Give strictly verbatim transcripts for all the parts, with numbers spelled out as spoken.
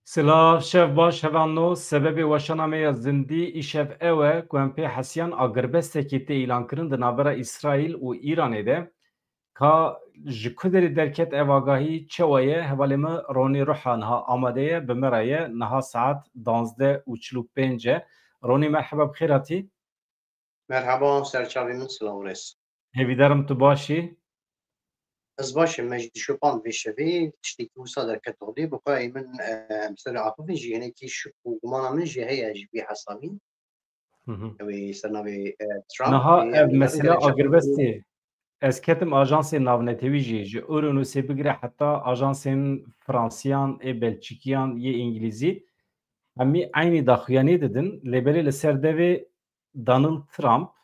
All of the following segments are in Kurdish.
Silav, şev baş, hevalno. Sebebê weşana me ya zindî îşev ew e ku em pê hesiyan agirbestekî tê îlankirin di navbera Îsraîl û Îranê de. Ka ji ku derê derket ev agahî, çawa ye? Hevalê me Ronî Ruha niha amade ye, bi me re ye. Niha saet danzdeh û çil û pênc e. Ronî, merheba, bi xêr hatî. Merhaba, serçavê min, silav û rêz. Hêvîdar im tu baş î. Ez baş im, me jî dişopand vê şevê, tiştekî wisa derket holê, bi xwe ê min, e, em ser axivin jî hinekî şik û gumana min jî heye ji vî hesabî. Hı hı. Ew ê ser navê, e, Trump Niha ê, ev em ê mesela narin agirbestê, ez ketim ajansên navnetewî jî, ji Euronewsê bigire heta ajansên Fransiyan, ê Belçikiyan, yê Îngilîzî, hemî eynî daxuyanî didin, lê belê li ser devê Donald Trump,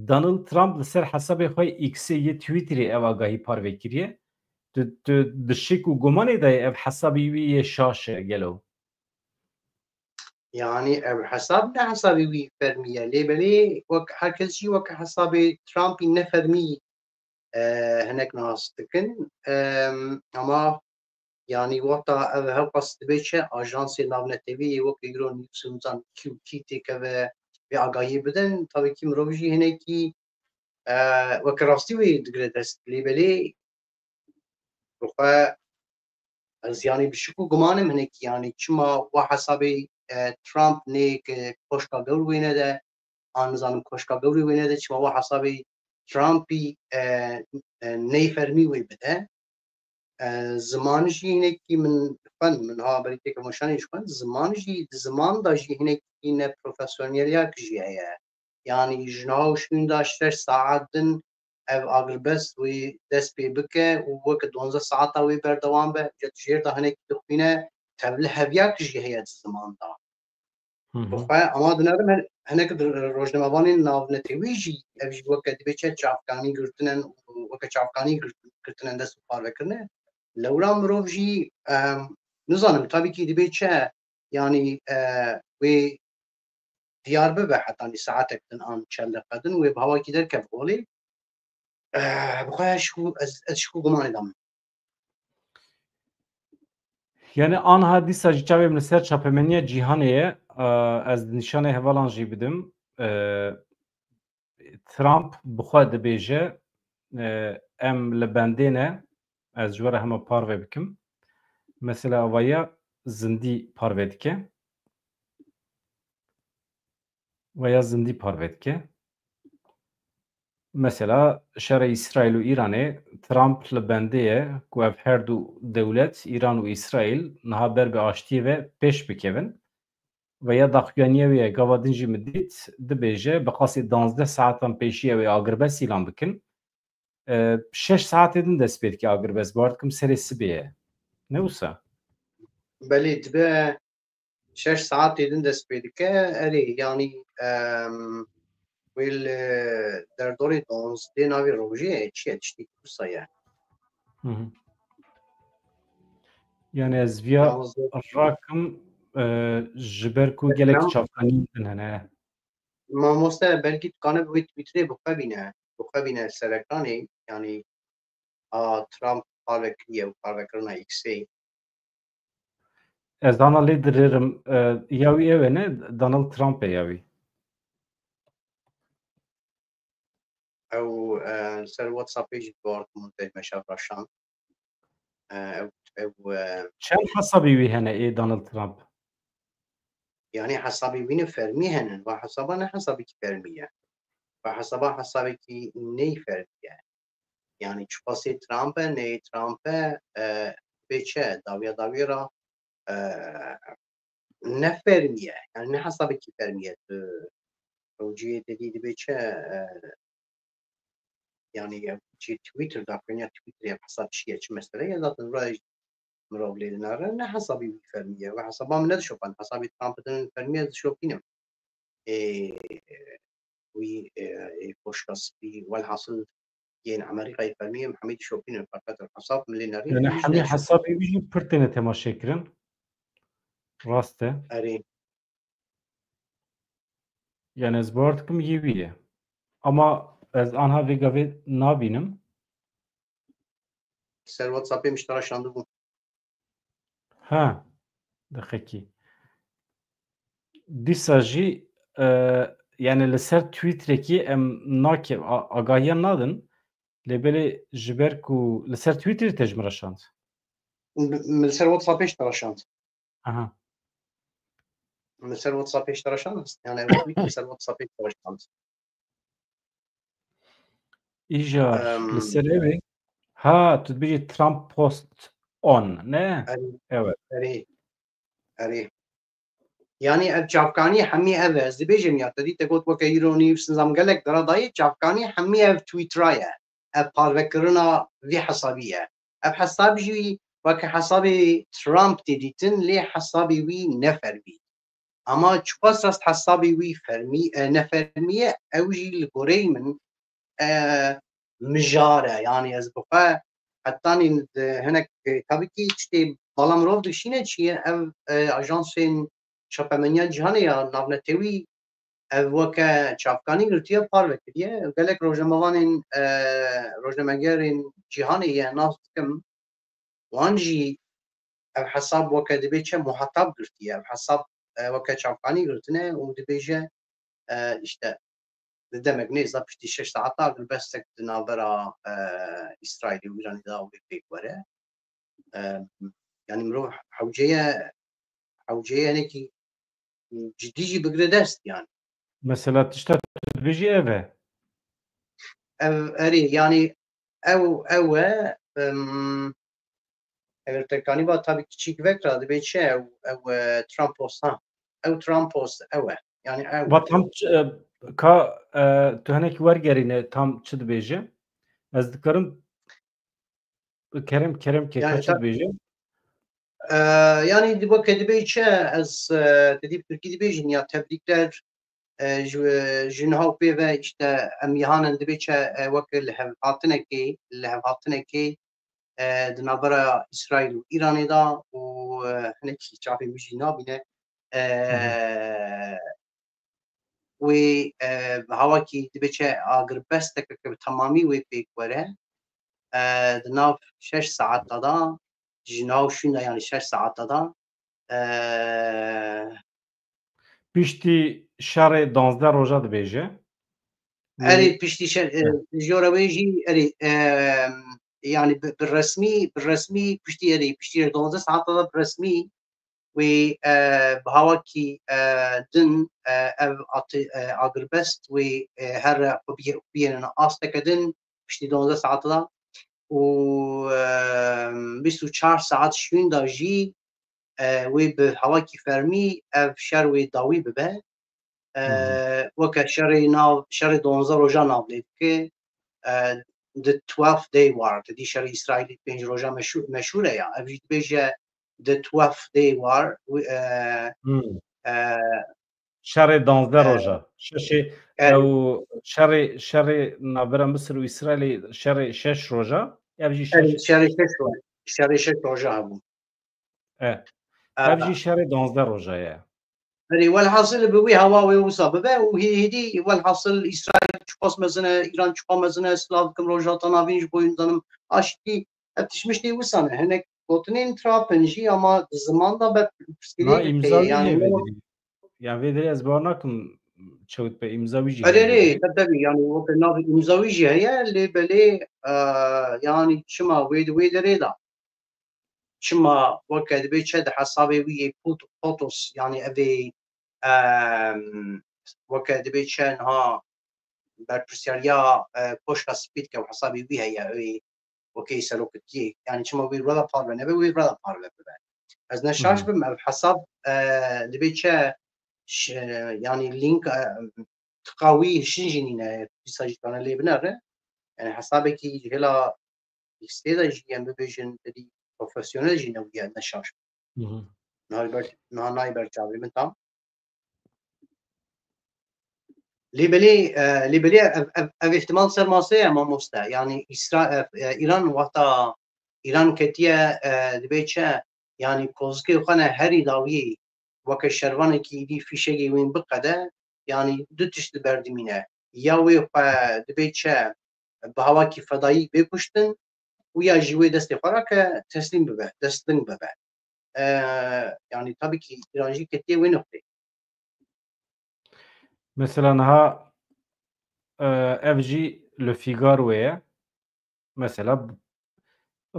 Donald Trump li ser hesabê xwe X-ê yê Twitterê ev agahî parve kiriye. Tu, tu di şik û gumanê de yî ev hesabê wî yê şaş e gelo? Yanî ev hesab ne hesabê wî fermî ye, lê belê wek her kes jî wek hesabê Trumpî nefermî, e, hinek nas dikin. Em, ama yanî wexta ev hewqas dibe çi, ajansê navnetewî yê wek Euronews û nizam kî û kî têkeve vê agahiyê bidin, tabî kî mirov jî hinekî, e, weke rastî wê digire dest. Lê belê bi xwe ez yanî bi şik û guman im hinekî, yanî çima wa hesabê, e, Trump nê ki koşka gewr wêne de, an nizanim koşka gewrê wêne de, çima wa hesabê Trumpî, e, e, neyfermî wê bide. E, ziman jî hinekî min xwend, min ha berî têkil meşanê jî xwend, ziman jî, di ziman de jî hinekî ne profesyonelyak jî heye. Yanî ji niha û şûnda şeş saet din ev agirbest wê dest pê bike û weke duwazdeh saeta wê berdewam be. Ji jêr de hinekî dixwîne tevliheviyek jî heye di ziman de. Hı Bi hı. xwe ama dinerim hin-, hinek di rojnamevanên navnetewî jî ev jî weke dibê çi çavkanî girtine û weke çavkanî girt-, girtine dest û parve kirine. Lewra mirov jî, em, nizanim, tabî kî dibê çi, yanî, e, wê diyar bibe hetanî saetek din an çend deqe din wê bi hawakî derkev holê. Eh, bi xwe ez ji ku, ez, ez ji ku gumanê de me. Yani anha dîsa ji çavê min li ser çapemeniya cîhanê ye. Eh, ez nîşanê hevalan jî bidim. Eh, Trump bi xwe dibêje, eh, em li bendê ne. Ez ji we re hema parve bikim. Mesela avaya zindî parve dike. Veya zindî parve dike. Mesela şerê Îsraîl û Îranê Trump li bendê ye ku ev her du dewlet, Îran û Îsraîl, niha ber bi aştiyê ve pêş bikevin. Veya daxuyaniyê wê ye, gava din jî min dît, dibêje, bi qasî danzdeh saetan pêşiye wê agirbest îlan bikin. E, şeş saetê din dest pê dike agirbest, bawer dikim serê sibê ye. Ne wisa? Belê, dibe şeş saetê din dest pê dike. Erê, yanî, em, wê li derdorê duwazdeh navê rojê ye, çi ye, tiştê wisa ye. Hı hı. Yani ez viya Duwazdeh. Rakim, e, ji ber ku gelek Tamam. çavkanî din hene. Mamoste, belkî tu kane bi wê Twitterê bi xwe bîne, bi xwe bîne ser ekranê, yanî a Trump parve kiriye û parvekirina X-ê. Ez ana lê dirêrim, e, ya wî ew e ne, Donald Trump e ya wî. Ew, e, li ser WhatsAppê jî bi artimun te meşa raşand. E, ew, ew, e, Çend hesabî wî hene ê Donald Trump? Yanî hesabê wî ne fermî hene. Va hesaba ne hesabekî fermî ye. Va hesaba hesabekî ney fermî ye. Yanî çiqasê Trump e, neyê Trump e, e, bê çi, dawiya dawî ra, e, ne fermî ye. Yanî ne hesabekî fermî ye. Tu ew cihê te dî dibê çi, e, yanî ev cihê Twitter, daxuyaniya Twitter ya hesab çi ye, çi mesele ye, zaten rayê mirov lê dinare, ne hesabî wî fermî ye. Ve hesaba min nedişopand. Hesabê Trump din fermî ye, ez dişopînim. Ê, wî, e, ê, koşka spî, welhasil yên Amerîkayê fermî em hemî dişopînin, feqet ev hesab min lê nerî, Yani hemî hesabê wî jî pir têne temaşekirin. Rast e. Erê. Yani ez bawer dikim yê wî ye. Ama ez anha vê gavê nabînim. Ser WhatsAppê min ji te re şandibû. Ha. Deqekî. Dîsa jî, e, yani li ser Twitterekî em nake-, a-, agahiya nadin. Lê belê ji ber ku li ser Twitterê te ji min re şand. Min li ser WhatsAppê ji te re şand. Aha. Min li ser WhatsAppê ji te re şand. Yani ev tweet li ser WhatsAppê ji te re şand. Îja Em, li ser ev ê. Ha, tu dibêjî Trump post on, ne? Erê, Evet. erê, erê. Yani ev çavkanî hemî ev e. Ez dibêjim ya, te dî te got weke Euronews, nizam gelek dera dayê, çavkanî hemî ev Twittera ye. Ev parvekirina vî hesabî ye. Ev hesab jî weke hesabê Trump tê dîtin, lê hesabê wî ne fermî. Ama çiqas rast hesabê wî fermî, e, ne fermî ye, ew jî li goreyê min, e, mijar e. Yani ez bi xwe hetanî di hinek, e, tabii ki tiştê bala mirov dikişîne çi ye, ev, e, ajansên çapemeniya cîhanê ya navnetewî ev weke çavkanî girtiye, parve kiriye. Gelek rojnamevanên, e, rojnamegerên cîhanê ye nas dikim. Wan jî ev hesab weke dibê çi muhatab girtiye. Ev hesab, e, weke çavkanî girtine û dibêje, e, işte, di demek nêz de piştî şeş saeta agirbestek di navbera, e, Îsraîlê û Îranê de wê pêk were. E, yani mirov hewceye, hewceye hinekî cidî jî bigire dest yani. Mesela tişta tu dibêjî ev e. Ev, erê, yani ew, ew e, em, eger te kanî va tabii kiçîk vekra dibê çi ew, ew, e, Trump post ha. Ew Trump post ew e. Yani ew. Va tam ç-, e, ka, e, tu hinekî wergerîne tam çi dibêje? Ez dikarim kerem, kerem ke Yani ka çi ta- dibêje? E, yani di weke dibê çi ez, e, te dî bi Tirkî dibêjin ya tebrîkler, e, ji, ji niha û pê ve işte em yahanin dibê çi, e, weke li hev hatinekê, li hev hatinekê, e, di navbera Îsraîl û Îranê de û, e, hinekî çavê min jî nabîne. E, Hı hı. Wê, e, bi hawakî dibê çi agirbesteke ke bi temamî wê pêk were. E, di nav şeş saeta de, ji nav şûnda yani şeş saeta de, e, Piştî şerê danzdeh roja dibêje. Wê Erê piştî şer, e, Hı. jora wê jî erê, e, yani bi, bi resmî, bi resmî piştî erê, piştî danzdeh saeta de bi resmî wê, e, bi hawakî, e, din, e, ev atî-, e, agirbest wê, e, here xwe biyê-, biyênin asteke din piştî danzdeh saeta de û, e, bîst û çar saet şûnda jî, e, wê bi hawakî fermî ev şer wê dawî bibe. E, Hı hı. Weke şerê nav, şerê donzdeh roja nav lê dike, e, the twelfth day war, te dî şerê Îsraîlî pênc roja meşhûr, meşhûr e ya. Ev jî dibêje the twelfth day war, wi-, e, Hmm. e, Şerê danzdeh e, roja. Şeşê, e, ew şerê, şerê navbera Misir û Îsraîlê şerê şeş roja. Ev jî şerê, şeş şerê şeş roja. Şerê şeş roja hebû. E. E. Ev jî şerê danzdeh roja ye. Erê, welhasil bi wî hewa wê wisa bibe û hê-, hêdî welhasil Îsraîl çiqas mezin e, Îran çiqas mezin e, silav dikim Rojhilata Navîn ji bo hûn zanim aştî ev tişt miştê wisa ne. Hinek gotinên trap in jî ama di ziman de ber pirsgirêk heye. Na îmza wî yani heye vê derê. Ya vê derê ez bawer nakim çewt be îmza wî jî heye. Erê, erê, tabii yani weke nav îmza wî jî heye, lê belê, e, yani çima wê di wê derê de? Çima weke dibê çi di hesabê wî yê Put-, Potos, yani evê, em, weke dibê çi niha berpirsyariya, e, Koşka Spî dike û hesabê wî heye, ew ê wekî seroketiyê. Yani çima wî reda parve nebe, wî reda parve bibe. Ez ne Hı şaş hı. bim, ev hesab, e, dibê çi ş-, yani link, e, tiqa wî hişin jî nîne, dîsa jî tane lê binere. Yani hesabekî ji hêla lîstê de jî em bibêjin, tedî profesyonel jî nebûye, ne şaş. Hı hı. Niha ber, niha nayê ber çavê min tam. Lê belê, e, lê belê ev, ev, ev ihtimal ser masê ye mamoste. Yani Îsra-, e, e, Îran wexta Îran ketiye, e, dibê çi? Yani kozikê xwe ne herî dawiyê weke şervanekî êdî fîşegê wîn biqede, yani du tişt li ber dimîne. Ya wê xwe dibê çi bi hawakî fedayî bê kuştin û ya jî wê destê xwe rake teslîm bibe, destling bibe. e, yani tabii ki İran jî ketiye wê noktê. Mesela niha, e, ev jî Le Figaro ye. Mesela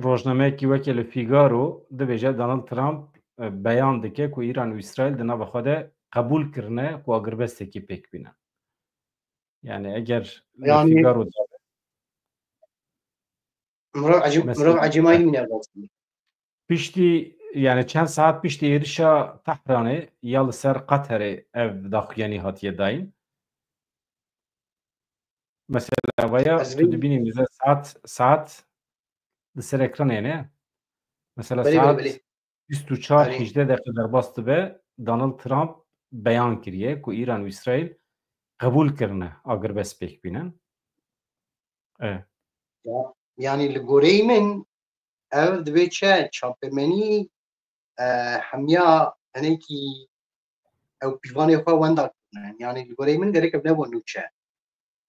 rojnameyekî weke Le Figaro dibêje Donald Trump, e, beyan dike ku Îran û Îsraîl di nava xwe de qebûl kirine ku agirbestekî pêk bîne. Yani eger Le Yani Figaro de Mirov ecim, Mesela mirov ecîmayî mîne rastî. Piştî, yani çend saet piştî êrişa Tehranê ya li ser Qeterê ev daxuyanî hatiye dayîn. Mesela vaya Ez tu vê dibînî mêze saet, saet li ser ekranê ne? Mesela Belê, belê, saet belê. bîst û çar Belê. hîjdeh deqe derbas dibe, Donald Trump beyan kiriye ku Îran û Îsraîl qebûl kirine agirbest pêk bînin. E, Ya, yani li goreyê min ev dibê çi çapemenî, e, hemiya hinekî ew pîvanê xwe wenda kirine. Yani li goreyê min gerek ev nebo nûçe.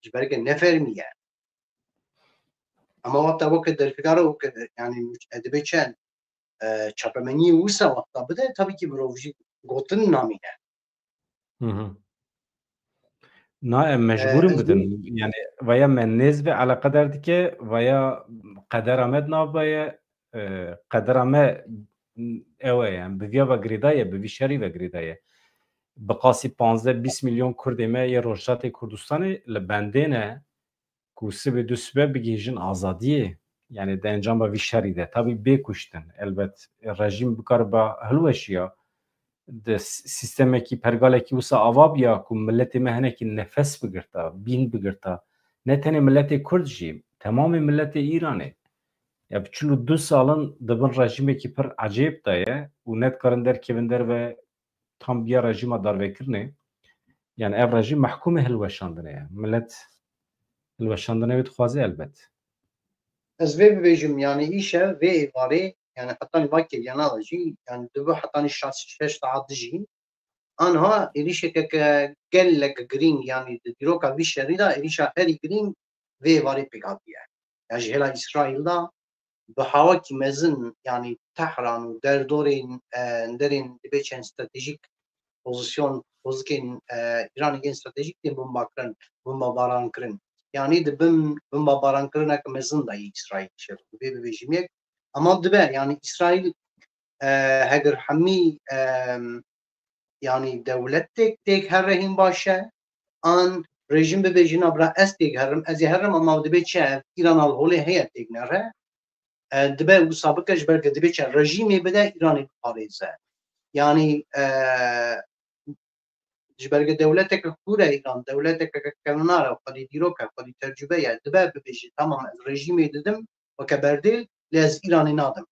Ji ber ke nefermî ye. Ama wexta weke derfigara weke, yani nûçe, e, dibê çi, e, çapemeniyê wisa wexta bide, tabii ki mirov jî gotin namîne. Hı hı. Na em mecbûr in Ez bidin. Yani vaya me nêz ve eleqedar dike, vaya qedera me di nav ve ye, e, qedera me ew e, yani bi viya ve girêdaye, bi vî şerî ve girêdaye. Bi qasî panzdeh bîst milyon Kurdê me yê Rojhilatê Kurdistanê li bendê ne ku sibê du sibe bigihîjin azadiyê. Yani di encama vî şerî de. Tabî bê kuştin. Elbet rejîm bikariba hilweşiya. Di s-, sîstemekî pergalekî wisa ava biya ku miletê me hinekî nefes bigirta, bîn bigirta. Ne tenê miletê Kurd jî, temamê miletê Îranê. Ya bi çil û du salin di bin rejîmekî pir ecêb de ye û ne dikarin derkevin derve tam biya rejîma darvekirinê. Yani ev rejîm mehkûmê hilweşandinê ye. Milet hilweşandinê wê dixwaze elbet. Ez vê bibêjim, yani îşev vê êvarê, yani hetanî va kêliyana de jî, yani dibe hetanî şeş, şeş saet dijî. Anha êrîşeke ke gelek girîng, yani di dîroka vî şerî de êrîşa herî girîng vê êvarê pêk hatiye. Ya ji hêla Îsraîl de bi hawakî mezin, yani Tehran û derdorên, e, derên dibê çend stratejîk pozisyon, pozikên, e, Îranê yên stratejîk tên bomba kirin, bombabaran kirin. Yani di bin bombabarankirineke mezin de yê Îsraîl şev. Vê bibêjim yek. Ama dibe, yani Îsraîl, e, heger hemî, e, yani dewletek têk here hîn baş e, an rejîm bibêje, na bira ez têk herim, ez ê herim, ama dibê çi ev Îran al holê heye têk nere. E, dibe wisa bike, ji ber ke dibê çi rejîmê bide Îranê biparêze. Yani, e, ji ber ke dewleteke kûr e Îran, dewleteke kevnar e, xwedî dîrok e, xwedî tecrûbe ye, dibe bibêje, tamam, ez rejîmê didim weke berdêl, lê ez Îranê nadim.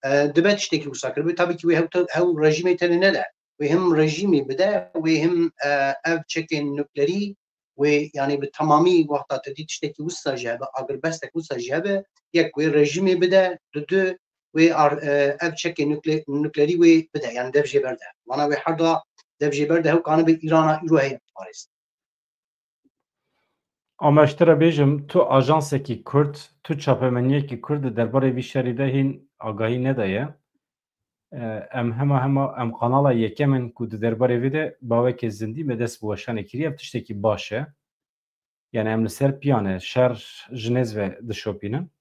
E, dibe tiştekî wisa kiribê. Tabii ki wê hew te-, hew rejîmê tenê nede. Wê him rejîmê bide, wê him, e, ev çekên nuklerî, wê, yani bi temamî wexta te dî tiştekî wisa jî hebe, agirbestek wisa jî hebe, yek wê rejîmê bide, dudu wê ar-, e, ev çekê nukle-, nuklerî wê bide, yani dev jê berde. Vana wê her da dev jê berde, hew kanibe Îrana îro heye biparêz. Ama ji te re bêjim, tu ajansekî Kurd, tu çapemeniyekî Kurd di derbarê vî şerî de hîn agahî nedaye. E, em hema hema, em kanala yekem in ku di derbarê vê de baweke zindî me dest bi weşanê kiriye, ev tiştekî baş e. Yani em li ser piyan e, şer ji nêz ve dişopînin.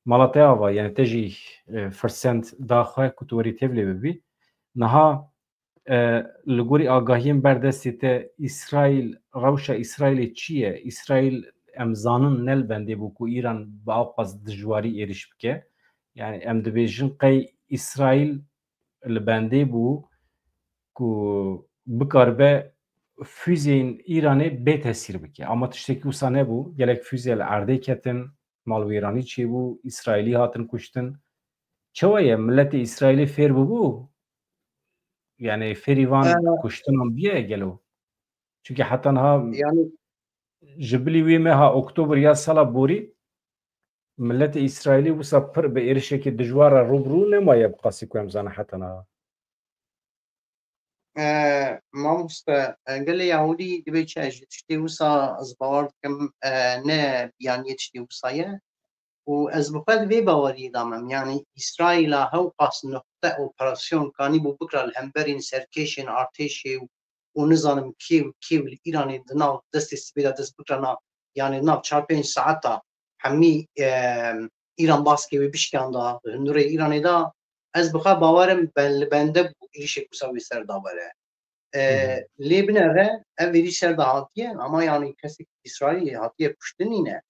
Mala te ava, yani te jî, e, firsend da xwe ku tu werî tevlê bibî. Niha, e, li gorî agahiyên berdestê te, Îsraîl, rewşa Îsraîlê çi ye? Îsraîl, em zanin, ne li bendê bû ku Îran bi ewqas dijwarî êriş bike. Yani em dibêjin qey Îsraîl li bendê bû ku bikaribe füzeyên Îranê bê tesîr bike. Ama tiştekî wisa nebû. Gelek füze li erdê ketin, malwêranî çêbû, Îsraîlî hatin kuştin. Çawa ye? Miletê Îsraîlê fêr bûbû? Yani fêrî van Ee, kuştinan biye gelo? Çünkü heta niha yani ji bilî wê meha Oktober ya sala borî miletê Îsraîlî wisa pir bi êrişekî dijwar re rû bi rû nemaye bi qasî ku em zanin heta niha. E, mamoste, e, gelê Yahûdî dibê çi, ji tiştê wisa ez bawer dikim, e, ne biyaniyê tiştê wisa ye. û ez bi xwe di vê baweriyê de me. Yanî Îsraîla hewqas nuqte operasyon kanîbû bikira li hemberî serkêşên artêşê û, û nizanim kê û kê û li Îranê di nav destê sibê de dest bikirana, yanî di nav çar pênc saeta hemî, e, Îran baskê wê bişkanda, hundirê Îranê de, ez bi xwe bawerim ben, li bende bû êrîşek wisa wê ser da were. E, Hı hı. Lê binere ev êrîş ser da hatiye, ama yanî kesek Îsraîlê hatiye kuştin nîne.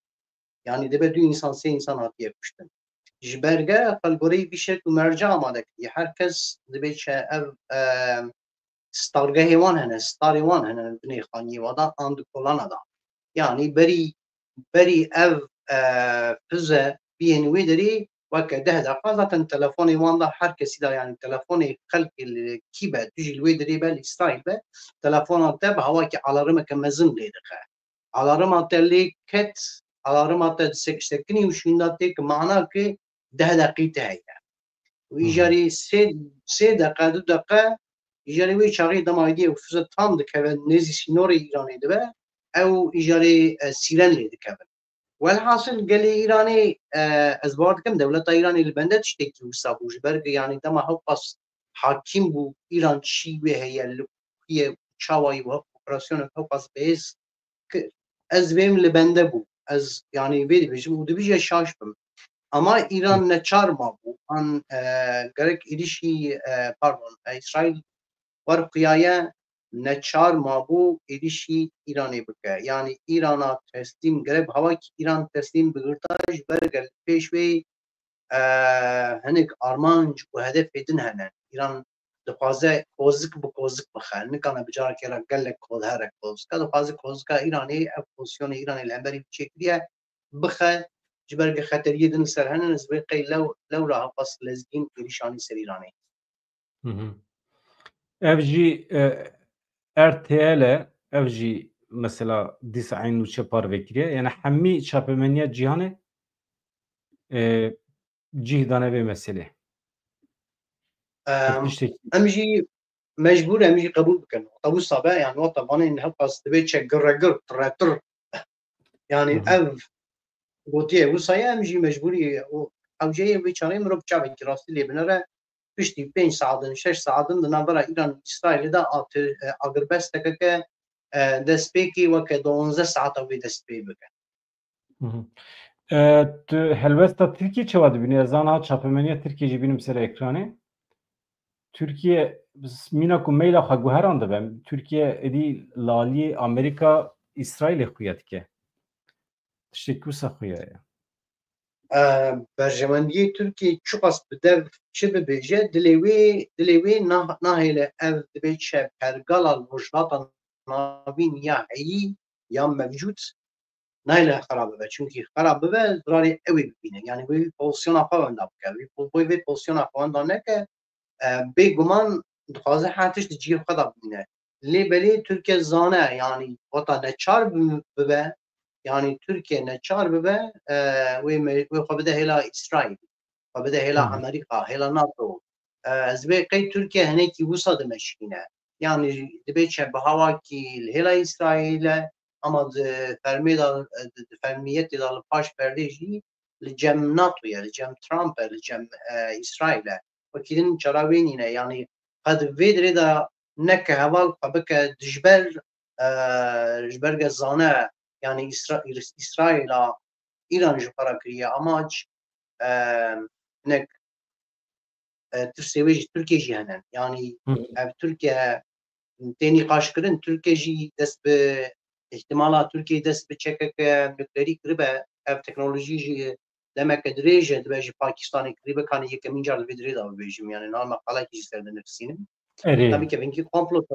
Yanî dibe du însan, sê însan hatiye kuştin. Ji ber ge xwe li goreyî vî şert û merca amade kiriye. Her kes dibe çi ev, e, stargehê wan hene, starê wan hene binê xaniyê wa da an di kolana da. Yanî berî, berî ev, e, fize biyên wê derê weke deh deqa zaten telefonê wan da her kesî da, yanî telefonê xelkê li kî be, tu jî li wê derê be, li Îsraîl be, telefona te bi hawakî alarmeke mezin lê dixe. Alarma te lê ket, alarma te sek-, sekinî û şûnda tê ki mana ki deh deqî te heye. Û Hı hı. îjarî sê, sê deqe, du deqe, îjarî wê çaxê dema êdî ew fize tam dikeve nêzî sînorê Îranê dibe, ew îjarê, e, sîren lê dikevin. Welhasil gelê Îranê, e, ez bawer dikim dewleta Îranê li bende tiştekî wisa bû, ji ber ku yanî dema hewqas hakîm bû Îran çî wê heye, li kuyê çawayî û operasyonek hewqas bihêz ki ez vêm li bende bû. Ez, yanî, vê dibêjim û dibêje şaş bim. Ama Îran neçar mabû. An, e, gerek êrîşî, e, pardon, e, Îsraîl wer xuyaye neçar mabû êrîşî Îranê bike. Yanî Îrana teslîm, gerek bi hawakî Îran teslîm bigirta ji ber gel pêş wê, e, hinek armanc û hedefê din hene. Îran dixwaze kozik bi kozik bixe. Nikane bi carekê re gelek kol here kozika. Dixwaze kozika Îranê, ev pozisyonê Îranê li hemberî çêkiriye, bixe. Ji ber ku xeteriyê din li ser hene, ez vê qey lew, lewra hewqas lezgîn êrîşanî ser Îranê. Hı hı. Ev jî, e, R T L e, ev jî mesela dîsa eyn nûçe parve kiriye. Yani hemî çapemeniya cîhanê, e, cih dane vê meselê. Em, Tiştekî em jî mecbûr, em jî qebûl bikin. Wata wisa be, yani wata vanên hewqas dibê çe girregir, tiretir. Yani Hı hı. ev gotiye wisa ye, em jî mecbûrî û hewceyê wê çaxê mirov çavekî rastî lê binere. Piştî pênc saetin, şeş saetin di navbera Îran û Îsraîlê de ati-, e, agirbestekeke, e, destpêkê weke duwazdeh saeta wê dest pê bike. Hı hı. E, tu helwesta Tirkiyê çawa dibînî? Ez zana çapemeniya Tirkiyê jî bînim ser ekranê. Tirkiye mîna ku meyla xwe guheran dibe. Tirkiye êdî li aliyê Amerîka Îsraîlê xuya dike. Tiştekî wisa xuya ye. E, berjewendiyê Tirkiyê çiqas bi dev çi bibêje, dilê wê, dilê wê nah-, nahêle ev dibê çi pergala li Rojhilata Navîn ya heyî ya mevcûd nahêle xera bibe. Çimkî xera bibe, zirarê ew ê bibîne. Yani wê pozisyona xwe wenda bike. Wê po-, wê vê pozisyona xwe wenda neke, e, bêguman dixwaze her tişt di cihê xwe de bibîne. Lê belê Tirkiye zane, yani wata neçar bi-, bibe, yani Tirkiye neçar bibe, e, wê me-, wê xwe bide hêla Îsraîl, xwe bide hêla Hı hı. Amerîka, hêla NATO. E, ez vê qey Tirkiye hinekî wisa dimeşîne. Yani dibe çi bi hawakî li hêla Îsraîl e, ama di fermê de, di, di fermiyetê de li paş perdê jî li cem NATO ye, li cem Trump e, li cem, e, Îsraîl e. Wekî din çara wê nîne. Yanî qe di vê dirê de neke heval xwe bike dijber, e, ji ber ge zane, yanî Îsra-, Îs-, Îsraîla Îran ji xwe re kiriye amac, e, hinek, e, tirsê wê ji Tirkiye jî hene. Yanî Hı. ev Tirkiye tê nîqaşkirin, Tirkiye jî dest bi îhtimala Tirkiye dest bi çekeke nuklerî kiribe, ev teknolojî jî demeke dirêj e, dibe ji Pakistanê kiribe, kanî yekemîn car li vê dirê de bibêjim, yani niha meqalekî jî ser dinivîsînim. Erê. Tabii ki vengî komplo,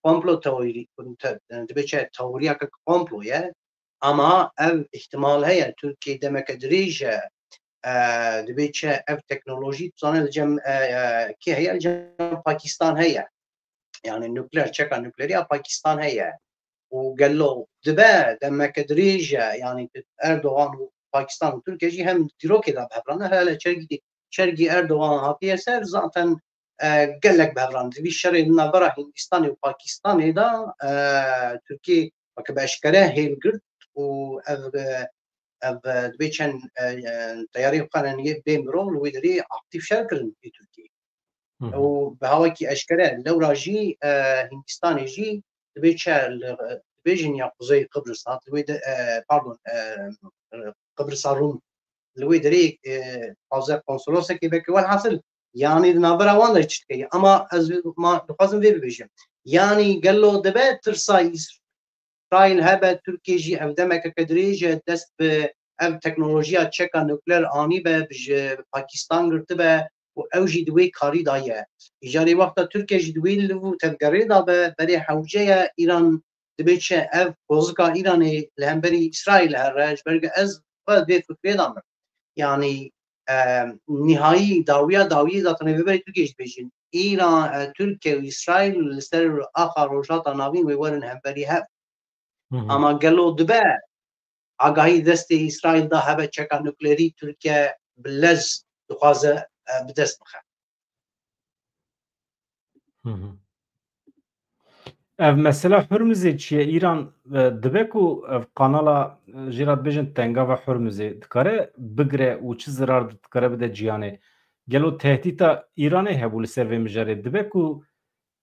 komplo teorî, te-, dibe çi teoriyeke komplo ye, ama ev îhtimal heye, Tirkiye demeke dirêj e, e, dibe çi ev teknolojî, tu zane li cem, e, e, kê heye, li cem Pakistan heye. Yani nukleer, çeka nukleerî ya Pakistan heye. Û gelo dibe demeke dirêj e, yani Erdogan û Pakistan û Tirkiye jî hem dîrokê de bi hev re ne, hele çergî, çergî Erdogan hatiye ser, zaten, e, gelek bi hev re ne. Di vî şerê di navbera Hindistanê û Pakistanê de, e, Tirkiye weke bi eşkere hêl girt û ev, e, ev, e, dibê çend, e, e, teyarê xwe ne bê mirov li wê derê aktîf şer kirin ê Tirkiyê. Û bi hawakî eşkere lewra jî, e, Hindistanê jî dibê çi li, dibêjin ya Kuzey Qibrisat, li wê de, e, pardon, e, Qibrisa Rûm, li wê derê, e, taze konsolosekê veke. Welhasil, yanî di navbera wan de çi dike? Ama ez ma dixwazim vê bibêjim. Yanî gelo dibe tirsa Îsraîl hebe, Tirkiye jî ev demekeke dirêj e dest bi ev teknolojiya çeka nukleer anîbe, bi ji Pakistan girtibe û ew jî di wê karî de ye. Îcarê wexta Tirkiye jî di wê liv û tevgerê de be, berê hewce ye Îran dibê çi ev pozika Îranê li hemberî Îsraîl here, ji ber ku ez xwe vê fikrê de me. Yanî, e, nihayî dawiya dawiyê zaten ê vê berê Tirkiye jî dibêjin. Îran, e, Tirkiye û Îsraîl li ser axa Rojhilata Navîn wê werin hemberî hev. Ama gelo dibe agahî destê Îsraîl de hebe çeka nukleerî Tirkiye bi lez dixwaze, e, bi dest bixe. Ev mesela Hurmizê çi ye? Îran, e, dibe ku ev kanala, e, jê re dibêjin tengava Hurmizê dikare bigire û çi zirar dikare bide cîhanê? Gelo tehdîta Îranê hebû li ser vê mijarê? Dibe ku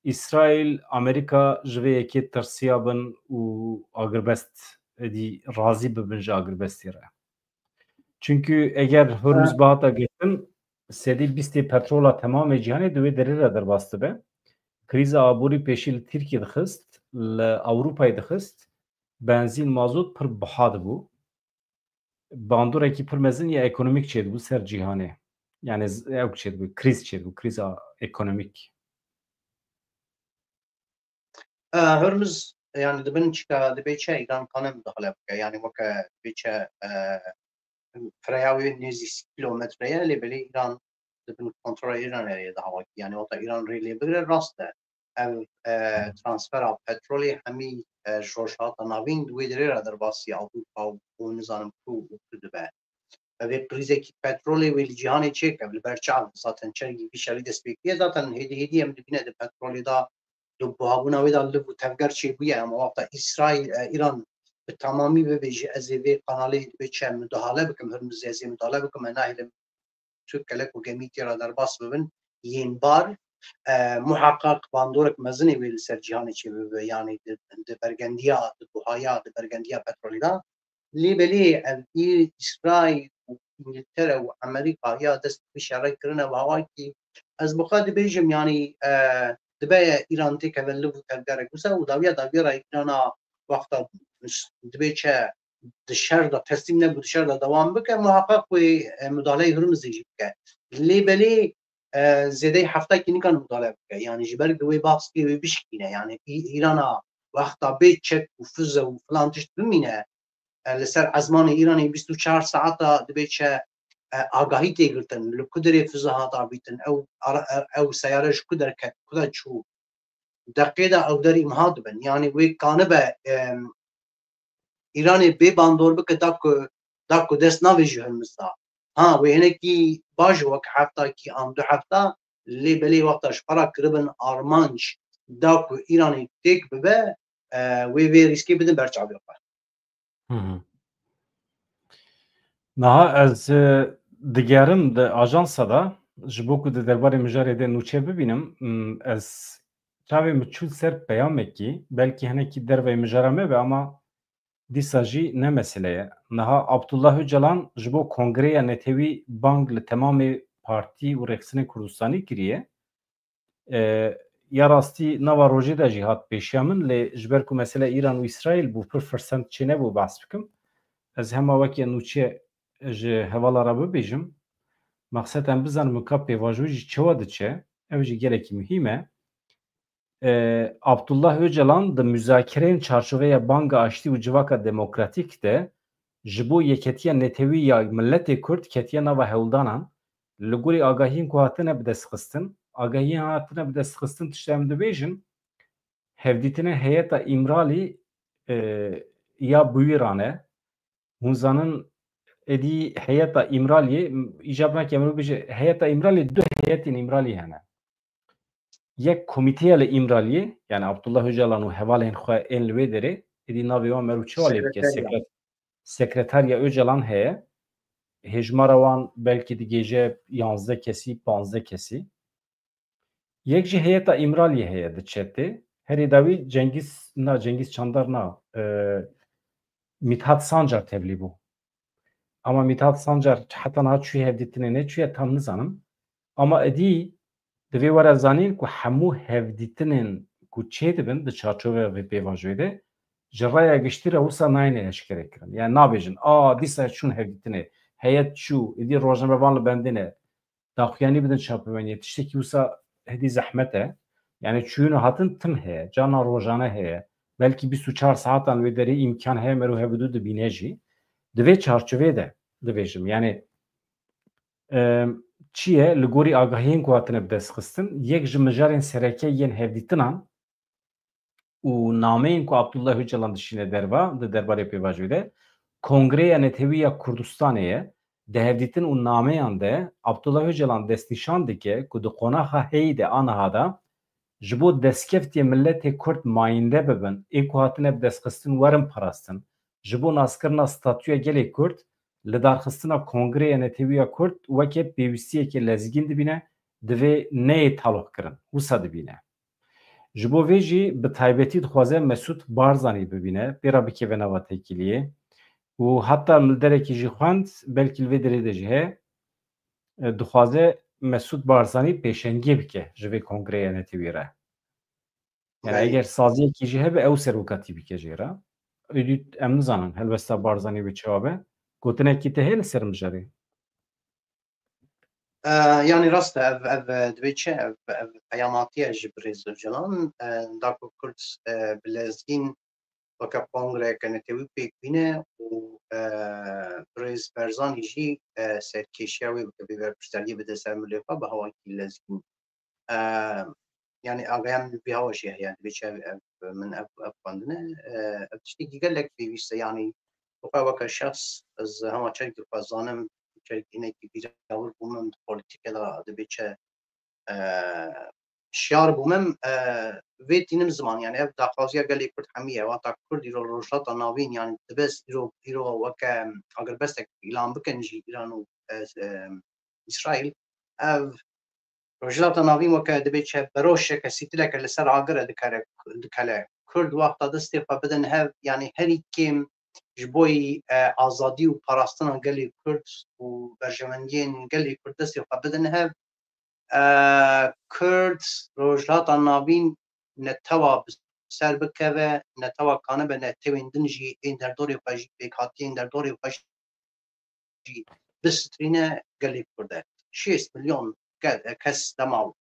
Îsraîl, Amerîka ji vê yekê tirsiya bin û agirbest, êdî razî bibin ji agirbestê re? Çunkî eger Hurmuz bihata girtin, sedî bîstê petrola temamê cîhanê di wê derê re derbas dibe. Krîza aborî pêşî li Tirkiye dixist, li Ewropayê dixist, benzîn, mazot pir biha dibû. Bandorekî pir mezin ya ekonomîk çêdibû ser cîhanê. Yani z-, ew çêdibû, krîz çêdibû, krîza ekonomîk. E, Hurmuz, yani dibin çika dibê çi Îran kane mudahale bike. Yani weke dibê çi, e, fireya wê nêzî sî kilometre ye, lê belê Îran dibin kontrola Îranê ye di hawakî. Yani wata Îran rê lê bigire rast e. Ev, e, transfera petrolê hemî, e, ji Rojhilata Navîn di wê derê re derbasî Ewropa û, û nizanim ku û ku dibe. Ev ê krîzekî petrolê wê li cîhanê çêke, li ber çav zaten çergî vî şerî dest pê kiriye. Zaten hêdî hêdî em dibîne di petrolê de, di buhabûna wê de liv û tevger çêbûye. Ama wexta Îsraîl, e, Îran bi tamamî bibêje ez ê vê kanalê dibê çi mudahale bikim, Hurmizê ez ê mudahale bikim, e, nahêlim tu kelek û gemî tê re derbas bibin, yên bar, e, muheqeq bandorek mezinê wê li ser cîhanê çêbibe, yanî di, di bergendiya, di buhaya, di bergendiya petrolê de. Lê belê ev î Îsraîl û Îngiltere û Amerîka ya dest bi şerê kirine, bi hawakî ez bi xwe dibêjim, yanî, e, dibe Îran têkeve liv û tevgerek wisa û dawiya dawiya re Îrana wexta dibê çi di şer de teslîm nebû, di şer de dewam bike, muheqeq wê, e, mudaleyê Hurmizê jî bike. Lê belê, e, zêdeyî hefta kî nikane mudale bike. Yanî ji ber ku wê baskê wê bişkîne. Yanî Î-, Îrana wexta bê çek û fize û filan tişt bimîne, e, li ser ezmanê Îranê bîst û çar saeta dibê çi, e, agahî tê girtin. Li ku derê fize hat avîtin, ew ara-, ew seyare ji ku derket, ku de çû. Deqê de ew der îmha dibin. Yanî wê kanibe, em, Îranê bê bandor bike da ku, da ku dest navê ji Hurmuz da. Ha, wê hinekî baş wek hefta kî an du hefta, lê belê wexta ji xwe re kiribin armanc da ku Îranê têk bibe, e, wê vê rîskê bidin ber çavê xwe. Niha ez, e, digerim di ajansa de, ji bo ku di derbarê mijarê de nûçe bibînim, m, ez çavê min çû ser peyamekî, belkî hinekî derveyê mijara me be, ama dîsa jî ne mesele ye. Niha Abdullah Ocalan ji bo Kongreya Netewî bang li temamê partî û rêxistinên Kurdistanî kiriye. E, ya rastî nava rojê de jî hat pêşiya min, lê ji ber ku mesele Îran û Îsraîl bû, pir firsend çênebû behs bikim. Ez hema weke nûçe ji hevala re bibêjim. Mexset em bizanin min ka pêvajo jî çawa diçe, ew jî gelekî muhîm e. E, Abdullah Ocalan di muzakereyên çarçoveya Banga Aştî û Civaka Demokratîk de ji bo yeketiya netewî ya miletê Kurd ketiye nava hewldanan. Li gorî agahiyên ku hatine bidestxistin, agahiyên hatine bidestxistin tişta em dibêjin, hevdîtinên heyeta Îmralî, e, ya bi wî re ne. Hûn zanin êdî heyeta Îmraliyê, îcab nake mirov bêje heyeta Îmraliyê, du heyetên Îmraliyê hene. Yek komîteya li Îmraliyê, yani Abdullah Ocalan û hevalên xwe ên li wê derê, êdî navê wan merû çawa lê bike? Sekreter. sekreterya Ocalan heye. Hêjmara wan belkî digêje yanzdeh kesî, panzdeh kesî. Yek jî heyeta Îmraliyê heye di çetê. Herî dawî Cengîz, na Cengîz Çandar na, e, Mithat Sancar tevlî bû. Ama Mithat Sancar heta niha çûye hevdîtinê neçûye tam nizanim. Ama êdî divê were zanîn ku hemû hevdîtinên ku çêdibin di çarçoveya vê pêvajoyê de ji raya giştî re wisa nayêne eşkerekirin. Yani nabêjin, a, dîsa çûn hevdîtinê, heyet çû, êdî rojnamevan li bendê ne, daxuyanî bidin çapemeniyê. Tiştekî wisa hêdî zehmet e. Yani çûyîn û hatin tim heye, carna rojane heye. Belkî bîst û çar saetan wê derê îmkan heye mero hevdu dibîne jî. Di vê çarçovê de dibêjim. Yani, e, çi ye? Li gorî agahiyên ku hatine bidestxistin, yek ji mijarên sereke yên hevdîtinan û nameyên ku Abdullah Ocalan dişîne derva, di derbarê pêvajoyê de, Kongreya Netewî ya Kurdistanê ye. Di hevdîtin û nameyan de Abdullah Ocalan destnîşan dike ku di qonaxa heyî de a niha de ji bo destkeftiyê miletê Kurd mayînde bibin, ê ku hatine bidestxistin werin parastin, ji bo naskirina statûya gelê Kurd, lidarxistina Kongreya Netewî ya Kurd weke pêwîstiyeke lezgîn dibîne, divê neyê taloqkirin, wisa dibîne. Ji bo vê jî bi taybetî dixwaze Mesûd Barzanî bibîne, pê re bikeve nava têkiliyê û heta min derekî jî xwend, belkî li vê derê de jî heye, e, dixwaze Mesûd Barzanî pêşengiyê bike ji vê kongreya netewî re. Yani Belê. Eger saziyekî jî hebe, ew serokatî bike jê re. Êdî em nizanin helwesta Barzanî wê çawa be. Gotinekî te heye li ser mijarê? E, yanî rast e, ev, ev, e, divê çi? Ev, ev peyamatiye ji birêz Ocalan, e, da ku Kurd, e, bi lezgîn weke kongreyeke netewî pêk bîne û, e, birêz Barzanî jî, e, serkêşiya wê bike, vê berpirsiyariyê bide ser milê xwe bi hawakî lezgîn. E, yanî agaya min bi vî hawa jî heye, divê çi ev, ev, min ev, ev xwendine, e, ev tiştekî gelek pêwîst e, yanî bi xwe weke şexs ez hema çerkî xwe zanim, çerkî hinekî bîrawir bûme, min di polîtîke de divê çi, e, şiyar bûme, e, vê tînim ziman, yanî ev daxwaziya gelê Kurd hemî ye, wata Kurd îro li Rojhilata Navîn, yanî dibe îro, îro weke agirbestek îlan bikin jî Îran û, e, e, Îsraîl, ev Rojhilata Navîn weke dibê çi beroşeke sîtileke li ser agir e dikere, dikele. Kurd wexta destê xwe bidin hev, yanî herî kêm ji boyî, e, azadî û parastina gelê Kurd û berjewendiyên gelê Kurd destê xwe bidin hev, e, Kurd Rojhilata Navîn netewa bi ser bikeve, netewa kanibe netewên din jî ên derdorê xwe jî pêkhatiyên derdorê xwe jî jî bistrîne gelê Kurd e. Şêst milyon ke-, kes dema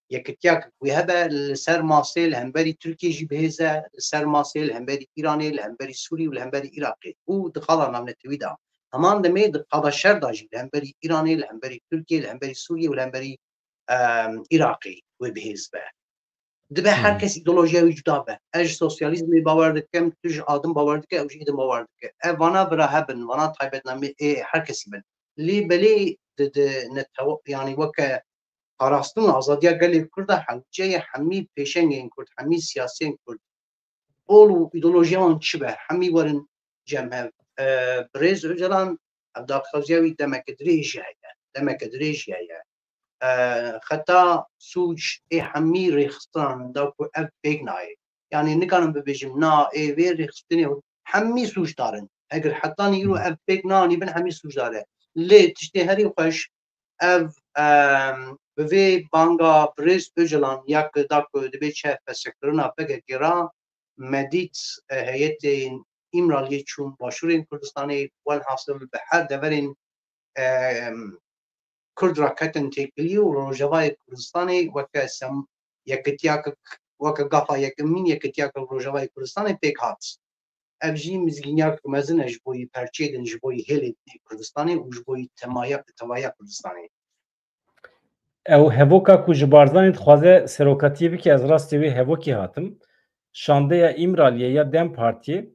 Yekitiya wî hebe li ser masê li hemberî Tirkiyê jî bihêz e, li ser masê li hemberî Îranê, li hemberî Sûrî û li hemberî Iraqê û di qada navnetewî de. Heman demê di qada şer de jî li hemberî Îranê, li hemberî Tirkiyê, li hemberî Sûriyê û li hemberî, em, Iraqê wê bihêz be. Dibe her Hmm. kes îdeolojiya wî cuda be. Ez ji sosyalîzmê bawer dikim, tu ji adim bawer dike, ew ji êdim bawer dike. Ev vana bira hebin, vana taybetnamê ê her kesî bin. Lê belê di, di netewa-, yanî weke parastin û azadiya gelê Kurd de hewce ye hemî pêşengên Kurd, hemî siyasiyên Kurd, ol û îdeolojiya wan çi be, hemî werin cem hev. E, birêz Ocalan, ev daxwaziya wî demeke dirêj jî heye. Demeke dirêj jî heye. E, xeta sûc ê hemî rêxistinan da ku ev pêk nayê. Yanî nikarim bibêjim, na, ê vê rêxistinê hemî sûcdar in. Eger hetanî îro Hmm. ev pêk neanîbin, hemî sûcdar e. Lê tiştê herî xweş, ev, em, bi vê banga birêz Ocalan ya ku da ku dibê çi fesekirina P K K re, me dît, e, heyetên Îmraliyê çûn başûrên Kurdistanê, welhasil bi her deverên, em, Kurd re ketin têkilî û Rojavayê Kurdistanê weke sem-, yekitiyake, weke gafa yekemîn yekitiyake Rojavayê Kurdistanê pêk hat. Ev jî mizgîniyek mezin e ji bo yî perçeyê din, ji bo yî hêlê Kurdistanê û ji bo yî temaya, tevaya Kurdistanê. Ew hevoka ku ji Barzanî dixwaze serokatiyê bike, ez rastê wê hevokê hatim. Şandeya Îmraliyê ya DEM Partiyê,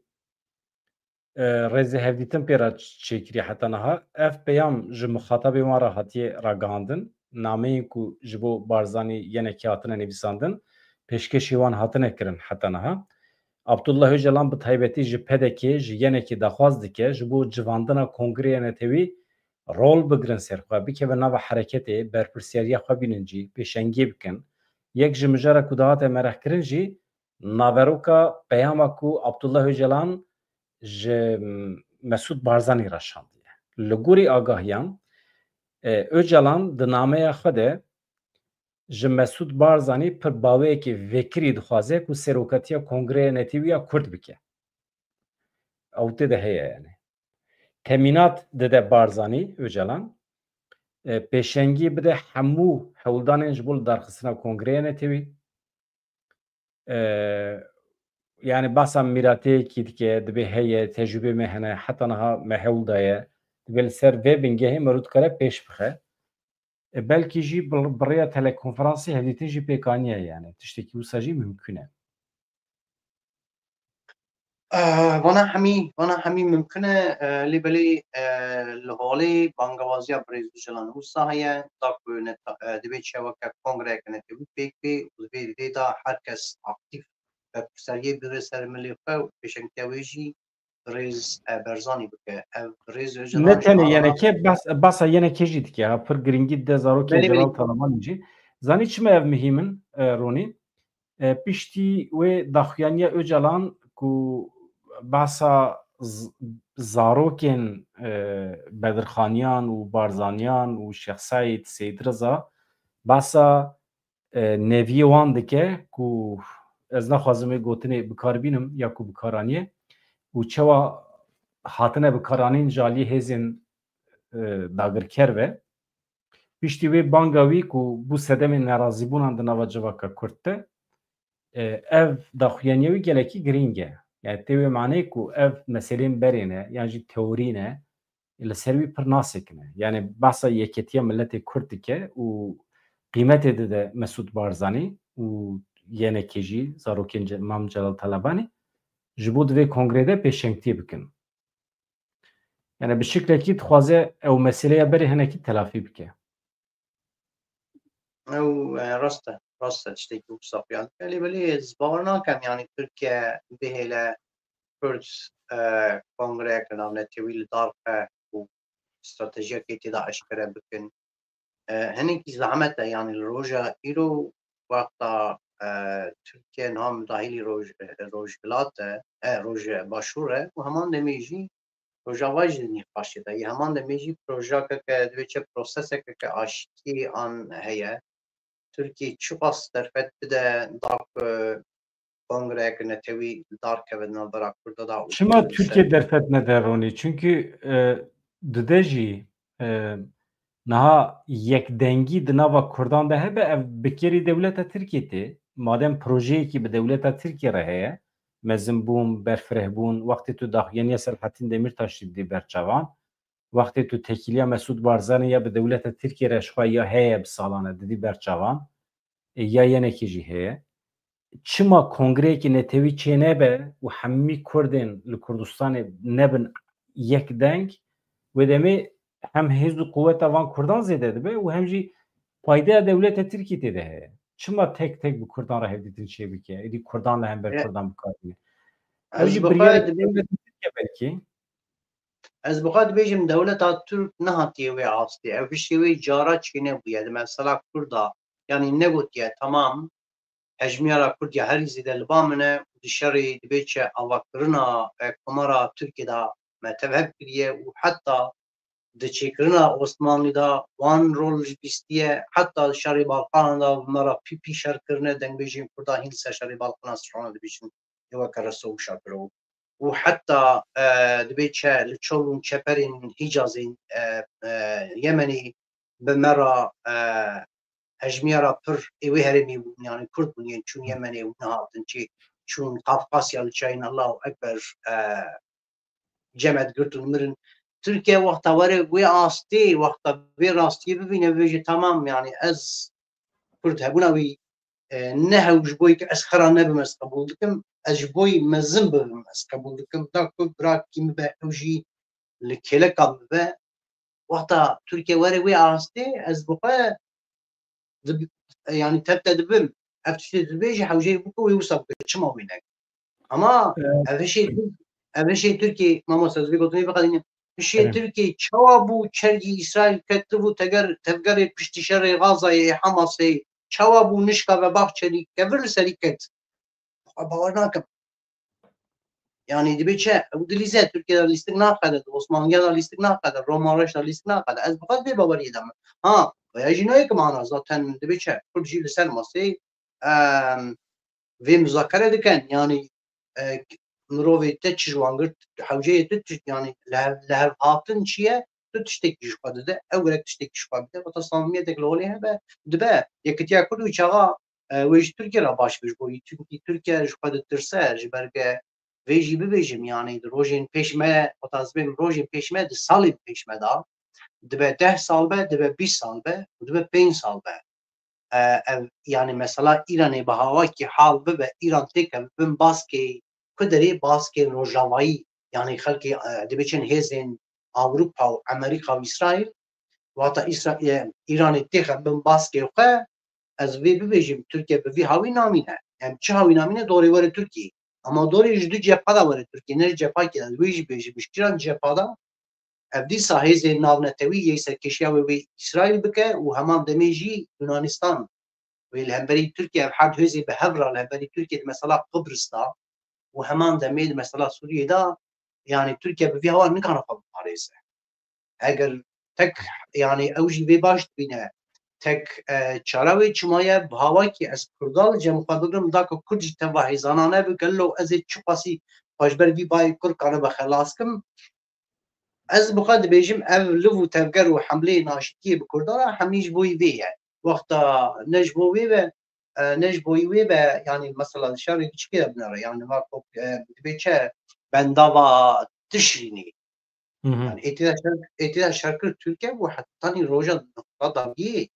e, rêzê hevdîtin pê re çêkiriye heta niha. Ev peyam ji mixatabê wan re hatiye ragihandin. Nameyên ku ji bo Barzanî yenekê hatine nivîsandin, pêşkêşî wan hatine kirin heta niha. Abdullah Ocalan bi taybetî ji P D K, ji yenekî daxwaz dike, ji bo civandina Kongreya Netewî rol bigirin ser xwe, bikeve nava hereketê, berpirsiyariya xwe bînin cî, pêşengiyê bikin. Yek ji mijara ku dihate mereqkirin jî naveroka peyama ku Abdullah Ocalan ji Mesûd Barzanî re şandiye. Li gorî agahiyan, e, Ocalan di nameya xwe de ji Mesûd Barzanî pir baweyekî vekirî dixwaze ku serokatiya Kongreya Netewî ya Kurd bike. Ew tê de heye yani. Temînat dide Barzanî, Ocalan, e, pêşengî bide hemû hewldanên ji bo lidarxistina Kongreya Netewî. E, yani basa mîrateyekî dike, dibê heye, tecrûbê me hene, heta niha me hewl daye. Dibê li ser vê bingehê merû dikare pêş bixe. E, belkî jî bi, bi rêya telekonferansê hevdîtin jî pêk aniye yani. Tiştekî wisa jî mimkun e. Eh, vana hemî, vana hemî mimkun e, eh, lê belê, eh, li holê bangewaziya birêz Ocalan wisa heye, da ku neta-, eh, dibê çeweke kongreyeke netewî pêk bê û di vê, vê de her kes aktîf berpirsiyariyê bigire ser milê xwe û pêşengtiya wê jî birêz, eh, Barzanî bike. Ev birêz Ocalan Ne jî tenê ana yenekê, bas-, basa yenekê jî dike. Ha, pir girîngî dide zarokên Belê, belê. Celal Talabanî jî. Zanî çima ev muhîm in, eh, Ronî? E, piştî wê daxuyaniya Ocalan ku behsa z-, zarokên, e, Bedirxaniyan û Barzaniyan û Şêx Seîd, Seyîd Riza, behsa, e, neviyê wan dike ku ez naxwazim wê gotinê bi kar bînim ya ku bi kar aniye û çawa hatine bi kar anîn ji aliyê hêzên, e, dagirker ve. Piştî wê banga wî ku bû sedemê nerazîbûnan di nava civaka Kurd de, e, ev daxuyaniya wî gelekî girîng e. Yani tê wê maneyê ku ev meselên berê ne, yan jî teorî ne, li ser wî pir nasekine. Yani behsa yeketiya miletê Kurd dike û qîmetê dide Mesûd Barzanî û yenekê jî, zarokên Ce-, Mam Celal Talabanî, ji bo di vê kongrê de pêşengtiyê bikin. Yani bi şiklekî dixwaze ew meseleya berê hinekî telafî bike. Ew, e, rast e, rast e, tiştekî wisa xuya dike. Lê belê ez bawer nakim, yani Tirkiye bihêle Kurd, e, kongreyeke navnetewî li dar xe û stratejiyekê tê de eşkere bikin. E, hinekî zehmet e, yani li roja îro wexta, e, Tirkiye niha midahîlî roj-, e, rojhilat e, e, roj başûr e û heman demê jî Rojava jî di nîqaşê de ye. Heman demê jî projeyeke ke divê çi proseseke ke aştiyê an heye. Tirkiye çiqas derfet bide da ku kongreyeke netewî li dar keve di navbera Kurda da û Çima Kurd li Tirkiye ser derfet nede Ronî? Çünkü, e, dide jî, e, niha yekdengî di nava Kurdan de hebe, ev bi kêrî dewleta Tirkiye tê. Madem projeyekî bi dewleta Tirkiye re heye, mezinbûn, berfirehbûn, wextê tu daxuyaniya Selahattin Demirtaş jî didî ber çavan, wextê tu tekîliya Mesûd Barzanî ya bi dewleta Tirkiye re ji xwe ya heye bi salan e didî ber çavan, e, ya yenekê jî heye. Çima kongreyekî netewî çênebe û hemî Kurdên li Kurdistanê nebin yek deng, wê demê hem hêz û quweta van Kurdan zêde dibe û hem jî paydeya dewleta Tirkî tê de heye. Çima tek tek bi Kurdan re hevdîtin çêbike? Êdî Kurdan li hember Kurdan bi kar bîne. Ew jî biryarê dewleta Tirkiye belkî. Ez bi xwe dibêjim, dewleta Tirk nehatiye wê astê. Ev piştî wê cara çênebûye. Di mesela Kurda, yanî negotiye, temam, hejmiyara Kurd ya herî zêde li ba min e û di şerê dibê çi avakirina, e, Komara Tirkiyê de me tev hev kiriye û heta di çêkirina Osmanlî de wan rol jî bîstiye, heta di şerê Balkanan de bi me re pî pî şer kirine, dengbêjên Kurda hîn li ser şerê Balkana Sirxana dibêjin, ê weke Reso û Şakiro. Û heta, e, dibê çi li çol û çeperên Hîcazê, e, e, Yemenê bi me re, e, hejmiyara pir ê wê herêmê bûn, yanî Kurd bûn, yên çûn Yemenê û nehatin çê, çûn Kafkasya li çayên Allahu Ekber, e, cemet girtin û mirin. Tirkiye wexta were wê astê, wexta vê rastiyê bibîne, bibêje, temam, yanî ez Kurd hebûna wî, e, ne hew ji bo yê ku ez xera nebim ez qebûl dikim, ez ji bo yê mezin bibim ez qebûl dikim. Da ku birakî min be, ew jî li kêleka min be. Wexta Tirkiye were wê astê, ez bi xwe dib-, yanî tev te dibim. Ev tiştê dibêje, hewceyê bike wê wisa bike. Çima wê neke? Ama ev hişê Tirk-, ev hişê Tirkiyê, mamoste, ez vê gotinê biqedînim. Hişê Tirkiyê çawa bû çergî Îsraîl ket, li bû teger, tevgerê piştî şerê Gazayê, Hamasê, çawa bû nişka ve Bahçelî kevir li serî ket? Xwe bawer nakim. Yani dibê çi? Ew dilîze, Tirkiye de lîstik naxede, di Osmanliya de lîstik naxede, Romareş de lîstik naxede. Ez bi xwe vê baweriyê de me. Ha, veya jî nayê ki mana zaten dibê çi? Kurd jî li ser masê, em, vê muzakere dikin. Yani, e, mirovê te çi ji wan girt, hewceyê tu çi, yani li hev, li hev hatin çi ye? Tu tiştekî ji xwe dide, ew girek tiştekî ji xwe bide. Wata samimiyetek li holê hebe, dibe. Yekitiya Kurd wî çaxa, e, wê ji Tirkiye re baş be ji bo wî. Çimkî Tirkiye ji xwe ditirse, ji ber ke vê jî bibêjim, yani di rojên pêş me, wata ez bêm rojên pêş me, di salên pêş me de, dibe deh sal be, dibe bîst sal be û dibe pênc sal be. E, ev, yani mesela Îranê bi hawakî hal bibe, Îran têkeve bin baskê ku derê, baskê rojavayî, yani xelkê, e, dibê çin hêzên Ewropa û Amerîka û Îsraîl, wata Îsra-, e, Îranê têxe bin baskê xwe, ez vê bibêjim, Tirkiye bi vî hawî namîne. Em çi hawî namîne, dorê were Tirkiyê. Ama dorê ji du cepha de were Tirkiyê, ne ji cepha ki ez wê jî bêjim, ji kîjan cepha de? Ev dîsa hêzên navnetewî yê serkêşiya wê wê Îsraîl bike û heman demê jî Yunanistan. Wê li hemberî Tirkiye ev herd hêzê bi hev re li hemberî Tirkiye di mesela Qibris de û heman demê di mesela Sûriyê de, yani Tirkiye bi vî hawa nikane xwe biparêze. Eger tek, yani ew jî vê baş dibîne, tek, e, çare wê çima ye, bi hawakî ez Kurda li cem xwe bigrim, da ku Kurd jî teva hêzanane bi, gelo ez ê çiqasî xwe ji ber vî bayê Kurd kanibe xelas kim? Ez bi xwe dibêjim, ev liv û tevger û hemleyê naşikiyê bi Kurdan re hemî ji bo wî vê ye. Wexta ne ji bo wê be, e, ne ji bo wî wê be, yani mesela şerê çikê de binere, yani va ku, e, dibê çi bendava Tişrînê. Hı hı. Yani êtî de şer, êtî de şer kir Tirkiye û hetanî roja nokta dawiyê,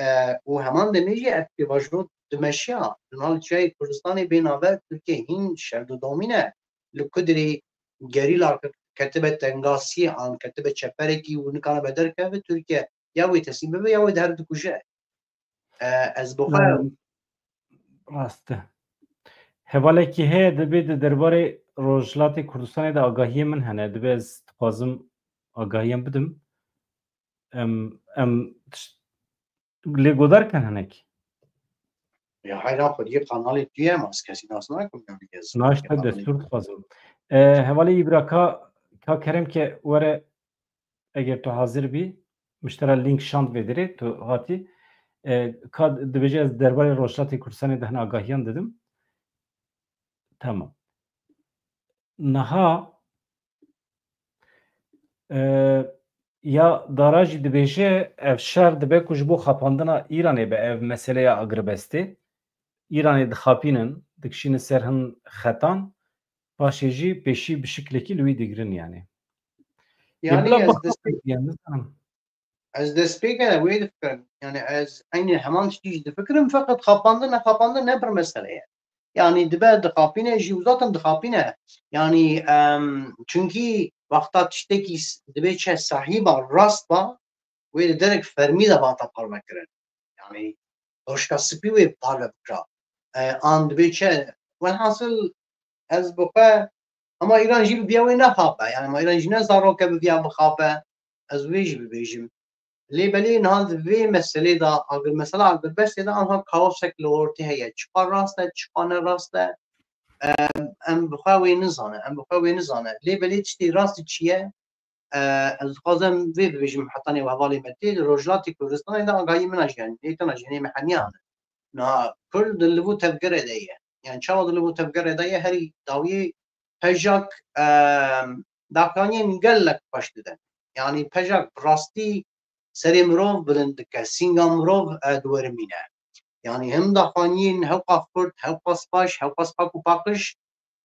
e, û heman demê jî ev pêvajo dimeşiya. Di nav çiyayê Kurdistanê bê nave Tirkiye hîn şer didomîne. Li ku dirê gerîla ke-, ketibe tengasiyê an ketibe çeperekî û nikane be derkeve, Tirkiye ya wê teslîm bibe ya wê di hev dikuje. E, ez bi xwe Em, rast e. Hevalekî heye, dibê di derbarê Rojhilatê Kurdistanê de agahiyê min hene. Dibê ez dixwazim agahiyan bidim. Em, em tişt-, lê godar kin hinek. Ya heyran xwediyê kanalê tu ye, ma ez kesî nas nakim, yani ez Naşte kanalê destûr dixwazim. E, hevalê Îbra ka, ka kerem ke were, eger tu hazir bî, min ji te re link şand vê dirê, tu hatî. E, ka dibêje ez derbarê Rojhilatê Kurdistanê de hin agahiyan didim. Tamam. Niha, e, ya Dara jî dibêje, ev şer dibe ku ji bo xapandina Îranê be, ev meseleya agirbestê. Îranê dixapînin, dikişînin ser hin xetan, paşê jî pêşî bi şiklekî li wî digirin, yani. Ê, Yani bila ez bak dest pê-, yani, nizanim. Ez destpêkere wê difikirim. Yani ez eynî heman tiştî jî difikirim, feqet xapandin nexapandin ne pir mesele ye. Yani dibe dixapîne jî û zaten dixapîne. Yani, em, çunkî wexta tiştekî s-, dibê çi sahîba rast ba, wê li derek fermî de bata parvekirin. Yani doşka spî wê parve bikira. E, an dibê çi? Welhasil ez bi xwe, ama Îran jî bi viya wê nexape. Yani ma Îran jî ne zaroke bi viya bixape. Ez wê jî bibêjim. Lê belê niha di vê meselê de, agir, mesela agirbestê de anha kaosek li ortê heye. Çiqa rast e, çiqa ne rast e. Em, em bi xwe wê nizane, em bi xwe wê nizane. Lê belê tiştê rast çi ye? E, ez dixwazim vê bibêjim hetanê û hevalê me tê, li Rojhilatê Kurdistanê de agahî min a jî hene, lê tena jî hene me hemiyan. Niha Kurd di liv û tevgerê de ye. Yani çawa di liv û tevgerê de ye? Herî dawiyê pejak, e, daxuyaniyên gelek xweş didin. Yani pejak bi rastî serê mirov bilind dike, sînga mirov, e, diwerimîne. Yani him daxuyaniyên hewqas xurt, hewqas baş, hewqas pak û paqij,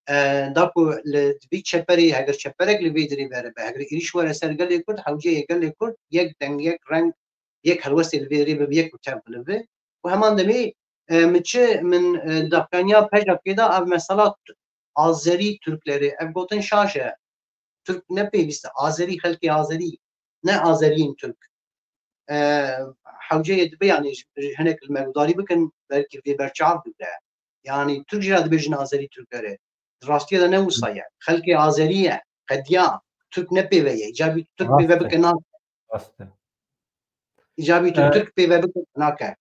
e, da ku li vî çeperê, heger çeperek li vê dirê beribe, heger êrîş were ser gelê Kurd, hewceyê gelê Kurd yek deng, yek reng, yek helwestê li vê dirê bibe, yek û tev bilive. Û heman demê, e, min çi, min, e, daxuyaniya pejak pê da, ev mesela t-, Azerî Türkleri, ev gotin şaş e. Türk ne pêwîst e, Azerî, xelkê Azerî, ne Azeriyên Türk. E, hewceyê dibe, yani, ji, ji hinek li me gudarî bikin, belkî vê berçav bigre. Yani, Türk jî re dibêjin Azerî Türkleri. Rastiyê de ne wisa ye. Xelkê Azerî ye. Qediya. Tirk ne pêve ye. Îcabî tu Tirk pêve Rast e. bike nake. Rast e. Îcabî tu Ee, Tirk pêve bike nake.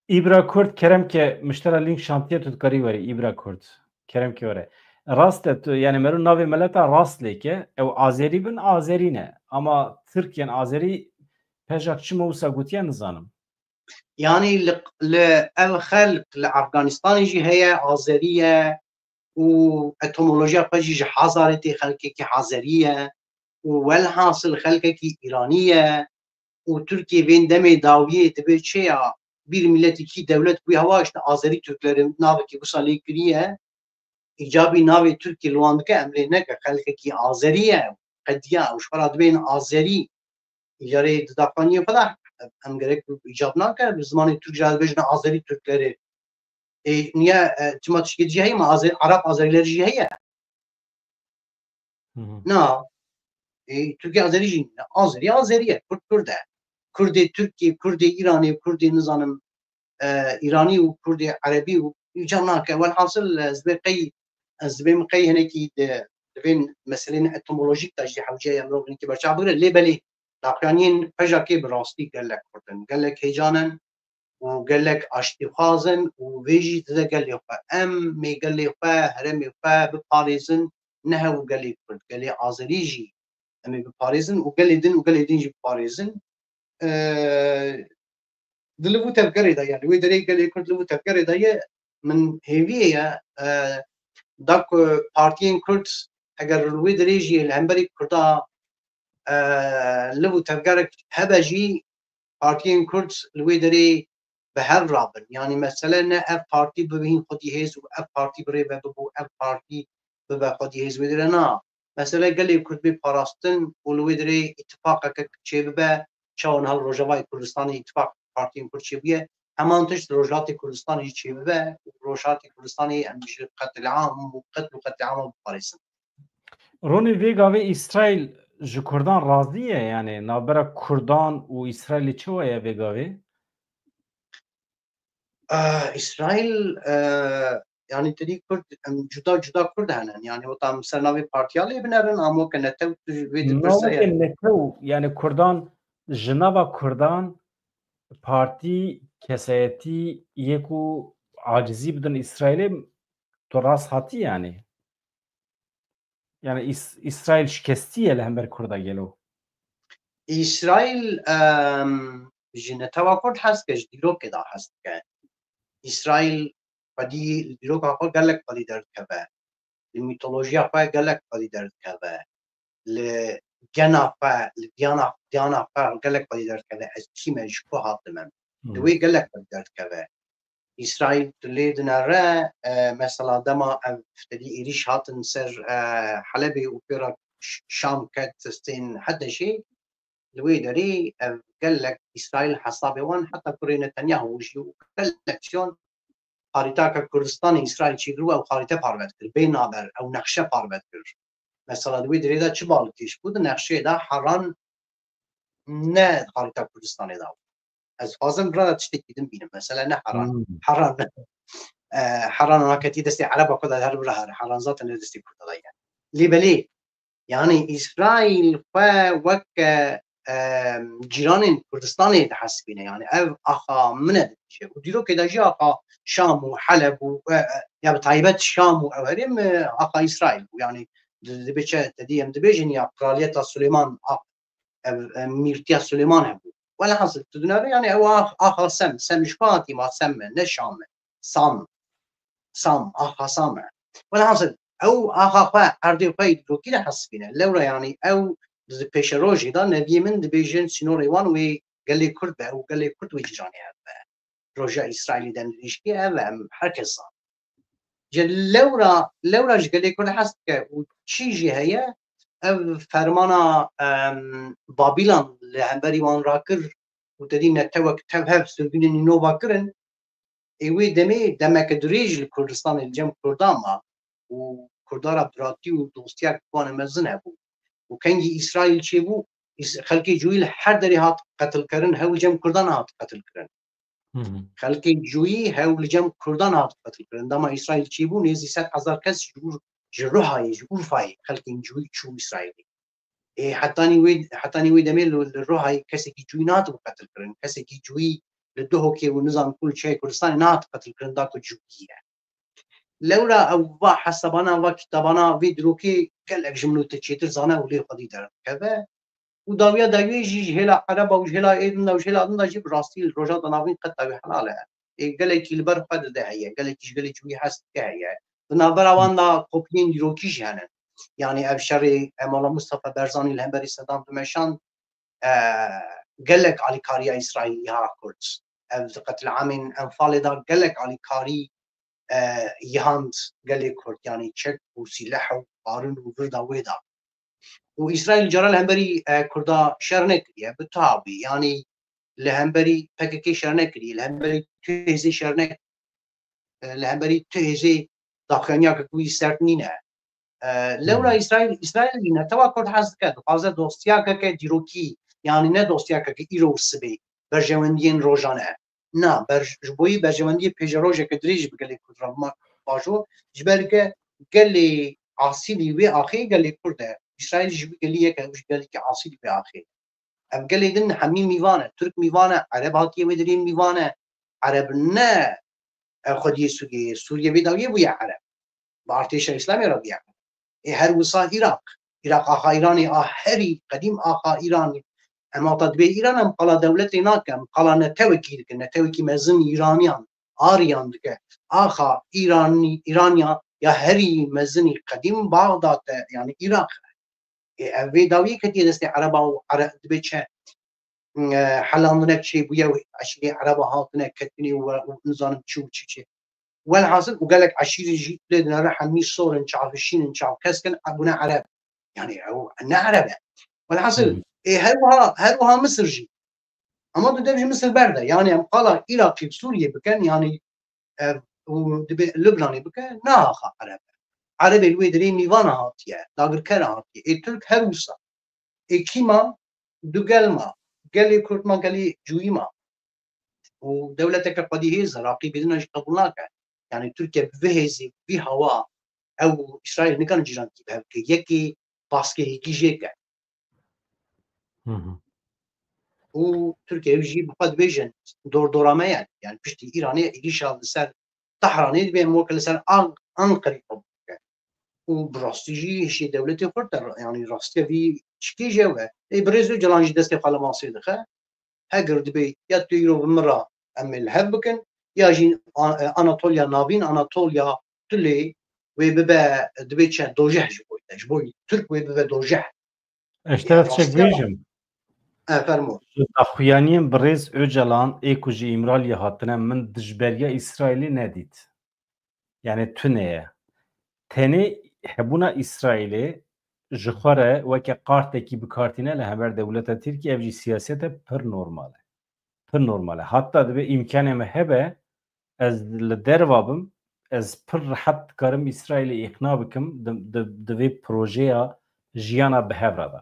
Îbra Kurd, kerem ke miştera link şantiye tu dikarî werî, Îbra Kurd. Kerem ke were. Rast e tu, yani mero navê mileta rast lêke, ew Azerî bin, Azerî ne. Ama Tirk yên Azerî pejak çima wisa gotiye nizanim. Yani li, li ev xelk li Afganistanê jî heye, Azerî ye û etimolojiya xwe jî ji Hazarê tê, xelkekî Hazerî ye û welhasil xelkekî Îranî ye û Tirkiye vên demê dawiyê dibe çi ya bir miletî kî dewlet bûye hewa işte Azerî Türkleri navekî wisa lê kiriye. Îcabî navê Tirkî li wan dike, em lê neke, xelkekî Azerî ye, qediya, ew ji xwe re dibên Azerî. Îcarê di daxuyaniyê xwe de em gerek îcab nake, bi zimanê Tirk jî dibêjin Azerî Türkleri. Ê, niye, e, çima tiştekî jî heye, ma Azer-, Arap Azerileri jî heye? Hı hı. Na. Ê, Tirkî Azerî jî ne. Azerî, Azerî ye. Kurd, Kurd e. Kurdê Tirkî, Kurdê Îranê, Kurdê nizanim, e, Îranî û Kurdê Erebî û îca nake. Welhasil, ez dibê qey, ez dibê min qey hinekî di, di vên meselên etimolojîk de jî hewce ye mirov hinekî berçav bigire. Lê belê, daxuyaniyên pejakê bi rastî gelek Kurd in. Gelek hêcan in û gelek aştîxwaz in û vê jî dide gelê xwe. Em ê gelê xwe, herêmê xwe biparêzin, ne hew gelê Kurd, gelê Azerî jî em ê biparêzin û gelê din û gelê din jî biparêzin. E, di liv û tevgerê de ye, li wê derê gelê Kurd liv û tevgerê de ye, min hêviyê ye, e, da ku partiyên Kurd eger li wê derê jî li hemberî Kurda, e, liv û tevgerek hebe jî, partiyên Kurd li wê derê bi hev rabin. Yanî mesele ne ev partî bibihîn xwedî hêz û ev partî bi rê ve bibû, ev partî bibe xwedî hêz wê derê. Na. Mesele gelê Kurd bê parastin û li wê derê îtifaqeke çêbibe, çawa niha li Rojavayê Kurdistanê îtifaq partiyên Kurd çêbûye, heman tişt li Rojhilatê Kurdistanê jî çêbibe û Rojhilatê Kurdistanê em ji qetlîam û qetl û qetlîama biparêzin. Ronî, vê gavê Îsraîl ji Kurdan razî ye? Yanî navbera Kurdan û Îsraîlê çi waye vê gavê? Eh, Îsraîl, eh, yanî tedî Kurd, em cuda cuda Kurd hene. Yanî weta em ser navê partiya lê binerin, am weke netew tu ji vê dipirse Navê ye. netew, yanî Kurdan, ji nava Kurdan partî, kesayetî yê ku acizî bidin Îsraîlê, tu rast hatî yanî? Yani Îs-, Îsraîl şikestî ye li hember Kurda gelo? Îsraîl, em, ji netewa Kurd hez dike, ji dîrokê de hez dike. Îsraîl xwedî li dîroka xwe gelek xwedî derdikeve. Li mîtolojiya xwe gelek xwedî derdikeve. Li gena xwe, li diyana, diyana xwe gelek xwedî derdikeve. Ez kî me, ji ku hatime? Li Hmm. wê gelek xwedî derdikeve. Îsraîl tu lê dinere, e, mesela dema ev tedî êrîş hatin ser, e, Helebê û pê re Ş-, Şam ket stên Hedeşê, li wê derê ev gelek Îsraîl hesabê wan heta kurê Netanyahu jî û gelek çiyan xarîtaka Kurdistanê Îsraîl çêkir û ew xarîte parve dikir. Bê naber, ew nexşe parve dikir. Mesela di wê derê de çi balkêş bû, di nexşeyê de Heran ne xarîta Kurdistanê de bû. Ez dixwazim vira tiştekî din bînim. Mesele ne Heran. Hmm. Heran, e, Heran ona ketî destê Ereba ku da her vira here. Heran zaten ne destê Kurda da ye. Lê belê, yani Îsraîl xwe weke, e, cîranên Kurdistanê dihesibîne. Yani ev axa min e dibêje. Û dîrokê de jî axa Şam û Heleb û, e, e, ya bi taybet Şam û ew herêm, e, axa Îsraîl bû. Yani di-, dibe çi, te dî em dibêjin ya Kraliyeta Suleyman, a-, ev, ev mîrtiya Suleyman hebû. Welhasil, tu dinare, yani ew ax-, axa Sem, Sem ji ku hatî ma Sem e, ne Şam e. Sam. Sam, axa Sam e. Welhasil, ew axa xwe, erdê xwe yî dîrokî de hesibîne. Lewra yani ew di pêşerojê de neviyê min dibêjin sînorê wan wê gelê Kurd be û gelê Kurd wê cîranê hev be. Roja Îsraîlî de nirîşkê ev e, em her kes zan. Ji lewra, lewra ji gelê Kurd hez dike û çî jî heye, ev fermana, em, Babîlan li hemberî wan rakir û te dî netewek tev hev sirgûnên nî nova kirin. Ê wê demê demeke dirêj li Kurdistanê li cem Kurdan ma û Kurda re biratî û dostiya wan mezin hebû. Û kengî Îsraîl çêbû, Îs-, xelkê cûyî li her derê hat qetilkirin, hew li cem Kurdan hat qetilkirin. Hı hı. Xelkê cûyî hew li cem Kurdan hat qetilkirin. Dema Îsraîl çêbû, nêzî sed hezar kes ji bo ji Ruhayê, ji Urfayê xelkên cûyî çû Îsraîlê. Ê, hetanî wê, hetanî wê demê li, li Ruhayê kesekî cûyî nehatibû qetilkirin. Kesekî cûyî li Duhokê û nizam ku li çiyayê Kurdistanê nehat qetilkirin da ku cûyî ye. Lewra ew va hesabana, va kitabana, vê dîrokê gelek ji min û te çêtir zane û lê xwedî derdikeve. Û dawiya dawiyê jî ji hêla Ereba û ji hêla ê din de û ji hêla din de jî bi rastî li Rojhilata Navîn qet dawî helal e. Ê, gelekî li ber xwe dide heye, gelekî ji gelê cûyî hez dike heye. Di navbera wan de kopiyên dîrokî jî hene. Yanî ev şerê, e, Mala Mustafa Barzanî li hemberî Sedam dimeşand, e, gelek alîkariya Îsraîlî ha Kurd. Ev qetlîamên Enfalê de gelek alîkarî, e, yihand gelê Kurd, yanî çek û sîleh û barin û vir da wê da. Û Îsraîl cara li hemberî, e, Kurda şer nekiriye, bi tu awî, yanî li hemberî P K K şer nekiriye, li hemberî tu hêzê şer nekiriye, e, li hemberî tu hêzê daxuyaniyeke ku wî sert nîne. E, lewra Hmm. Îsraîl, Îsraîl jî netewa Kurd hez dike, dixwaze dostiyakeke dîrokî, yanî ne dostiyakeke îro û sibê, berjewendiyên rojane. Na, ber-, ji bo yî berjewendiyê pêşerojeke dirêj bi gelê Kurd re ma-, bajo, ji ber ke gelê asîlî wê axê gelê Kurd e. Îsraîl ji wî gelî yek e, ew jî gelekî asîlî wê axê. Ev gelê din hemî mîvan e. Tirk mîvan e, Ereb hatiye wê derê mîvan e. Ereb ne, e, xwediyê Sûriyeyê. Sûriye vê dawiyê bûye Ereb. Bi artêşa Îslamê re bûye Ereb. Ê her wisa Îraq. Îraq axa Îranê a herî qedîm axa Îranê. Em hata dibê Îran em qala dewletê nakin, em qala netewekî dikin, netewekî mezin Îraniyan, Aryan dike. Axa Îranî, Îranya ya herî mezinî qedîm Baxdad e, yanî Îraq e. Ê, ev vê dawiyê ketiye destê Ereba û Ere-, dibê çi? E, helandinek çêbûye û eşîrê Ereba hatine ketine û, û nizanim çi û çi çi. Welhasil û gelek eşîrî jî lê dinere hemî sor in, çav şîn in, çav kesk in, e, bûne Ereb. Yanî ew ne Ereb e. Welhasil, Hmm. ê, her wiha, her wiha Misir jî. Ama tu dev ji Misir berde. Yanî em qala Îraqî bi Sûriyê bikin, yanî, e, û dibê Lubnanê bike, nahaxa Ereb e. Erebê li wê derê mîvana hatiye, dagirkera hatiye. Ê Tirk her wisa. Ê kî ma? Du gel ma. Gelê Kurd ma, gelê cûyî ma. Û dewleteke xwedî hêz e, raqîbê din jî qebûl nake. Yanî Tirkiye bi vê hêzê, bi vî hawa ew û Îsraîl nikarin cîrankî bi hev ke. Yekê paskê hêkî jê ke. Hı hı. Û Tirkiye ew jî bi xwe dibêjin dor dora me ye. Yanî piştî Îranê êrîşa li ser Tehranê dibê em weke li ser An-, Anqerê qebûl bike. Û bi rastî jî hişê dewletê xurt e, yanî rastiya vî çikê jî ew e. Ê birêz Ocalan jî destê xwe li masê dixe. Heger dibê ya tu îro bi min re em ê li hev bikin, ya jî A-, Anatoliya Navîn, Anatoliya Tulê wê bibe, dibê çi dojeh ji bo te, ji bo Tirk wê bibe dojeh. Ez te Ya, tiştek rastiya bêjim. E, fermo. Ji daxuyaniyên birêz Ocalan ê ku ji Îmraliyê hatine min dijberiya Îsraîlê nedît. Yani tune ye. Tenê hebûna Îsraîlê ji xwe re weke qartekî bi kar tîne li hember dewleta Tirkiyê, ev jî siyasete pir normal e. Pir normal e. Hatta dibe îmkanê me hebe, ez li derva bim, ez pir rehet dikarim Îsraîlê îqna bikim di, di, di vê projeya jiyana bi hev re de.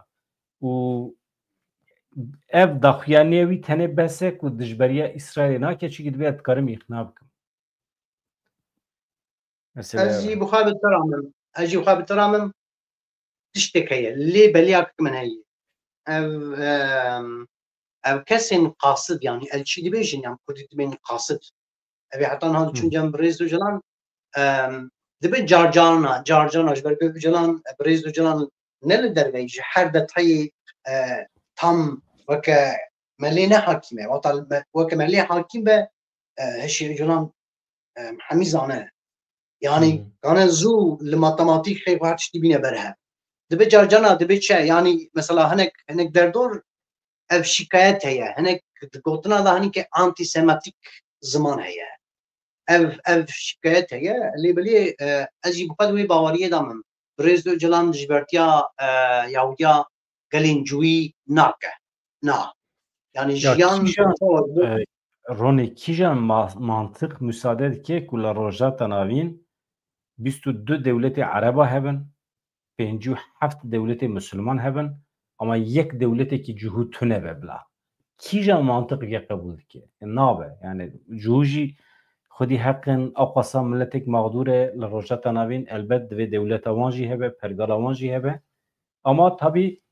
Û ev daxuyaniyê wî tenê bes e ku dijberiya Îsraîlê nake, çikî dibe ez dikarim îqna bikim. Mesela Ez jî bi xwe bi te re mim. Ez jî bi xwe bi te re mim. Tiştek heye. Lê beliyakek min heye. Ev, em, ev kesên qasid, yanî elçî dibêjin, yan kurdî dibên qasid. Ev ê heta niha Hı. diçûn cem birêz Ocalan, em, dibe carcarna, carcarna ji ber ku Ocalan, birêz Ocalan ne li derve, ji her detayê, e, tam weke me lê ne hakîm e. Wata me, weke me lê hakîm be, e, hişê Ocalan, e, hemî zane. Yanî, Hmm. gane zû li matematîk xêr xwe tiştî bîne berhev. Dibe carcana, dibe çi? Yanî, mesela hinek, hinek derdor ev şikayet heye. Hinek di gotina de hinekê antisemitîk ziman heye. Ev, ev şikayet heye. Lê belê, e, ez jî bi xwe di wê baweriyê de mim. Birêz Ocalan dijbertiya, e, Yahudiya gelên cûyî nake. Na. Yani Ya jiyan kîjan, e, Ronî, kîjan ma-, mantiq müsaade dike ku li Rojhilata Navîn bîst û du dewletê Ereba hebin, pêncî û heft dewletê Musulman hebin, ama yek dewletekî cihû tune be bila? Kîjan mantiq vê qebûl dike? Nabe. Yani cihû jî Xwedî heqin ewqasa miletek mexdûr e li Rojhilata Navîn, elbet divê dewleta wan jî hebe, pergala wan jî hebe. Ama tabî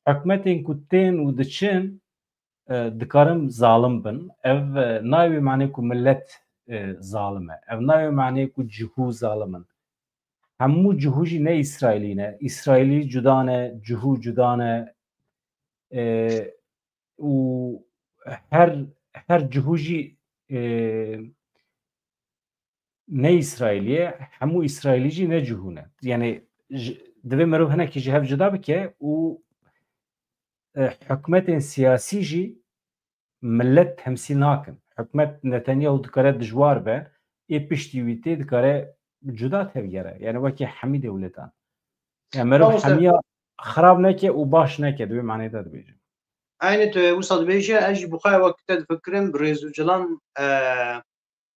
hikûmetên ku tên û diçin, e, dikarin zalim bin. Ev, e, nayê wê manê ku milet, e, zalim e. Ev nayê wê manê ku cihû zalim in. Hemû cihû jî ne Îsraîlî ne. Îsraîlî cuda ne, cihû cuda ne. E, û her, her cihû jî, e, ne Îsraîlî ye, hemû Îsraîlî jî ne cihû ne. Yani ji, divê mirov hinekî ji hev cuda bike û, e, hikûmetên siyasî jî milet temsîl nakin. Hikûmet Netanyahu dikare dijwar be, ê piştî wî tê dikare cuda tevgere. Yani wekî hemî dewletan. Yani mirov Mamoste, hemiya xirab neke û baş neke, di wê manê de dibêjim. Eynî tu wisa dibêje, ez jî bi xwe wek te difikirim, bi Rêz Ocalan, e,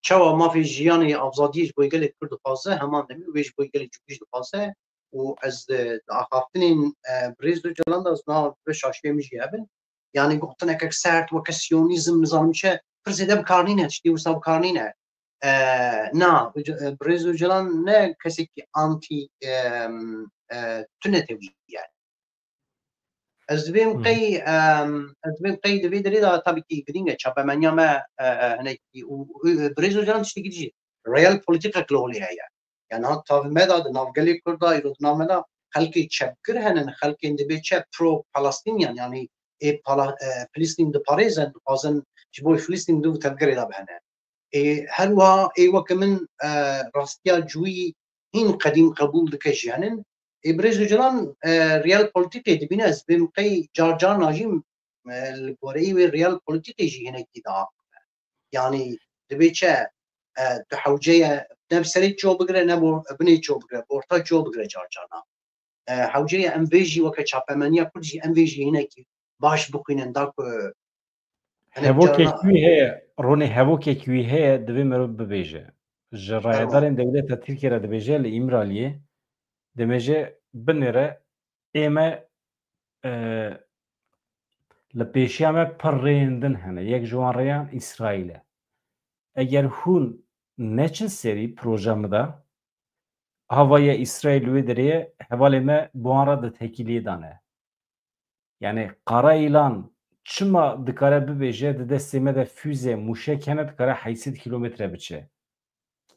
çawa mafê jiyanê, azadiyê ji bo gelê Kurd dixwaze, heman demê wê ji bo gelê Cihû jî dixwaze û ez, e, di axaftinên, e, bi Rêz Ocalan de ez niha bi şaşiyê min jî hebin. Yani gotinekek sert weke siyonîzm, nizanim çi, pir zêde bi kar nîne, tiştê wisa bi kar nîne. E, na, Oca-, e, Birêz Ocalan ne kesekî anti, e, e, tune tewî ye. Ez dibêm Hmm. qey, em, ez dibêm qey di vê derê de tabii ki girîng e, çapemeniya me, e, e, hinekî û, û, e, Birêz Ocalan tiştekî dijî real polîtîkek li holê heye. Yani ha tav me de di nav gelê Kurd de, îro di nav me de xelkê çepgir henin, xelkên dibê çe pro-Palestinian, yani ê Pala-, e, Filistîn diparêzin, dixwazin ji bo Filistîn di tevgerê de bihene. Ê, her wiha ê weke min, e, rastiya cûyî hîn qedîm qebûl dike jî henin. Ê, Birêz Ocalan, e, real polîtîkê dibîne, ez bêm qey car car najîm, e, li goreyî wê real polîtîkê jî hinekî diaxive. Yani dibê çi, e, tu hewce ye, ne bi serê ço bigire, ne bo binê ço bigire, bi orta ço bigire car carna. E, hewce ye em vê jî weke çapemeniya Kurd jî em vê jî hinekî baş bixwînin da ku hinek Hevokek carna wî heye, Ronê, hevokek wî heye, divê mirov bibêje. Ji Fermo. rayedarên dewleta Tirkiyê re dibêje li Îmraliyê, dibêje binêre ê me, e, li pêşiya me pir rêyên din hene. Yek ji wan rêyan Îsraîl e. Eger hûn neçin serî proja min de, hava ye Îsraîl wê derê ye, hevalê me bi wan re di tekîliyê de ne. Yani Kara Îlan çima dikare bibêje, di destê me de füze, mûşek hene, dikare heyt sed kîlometre biçe?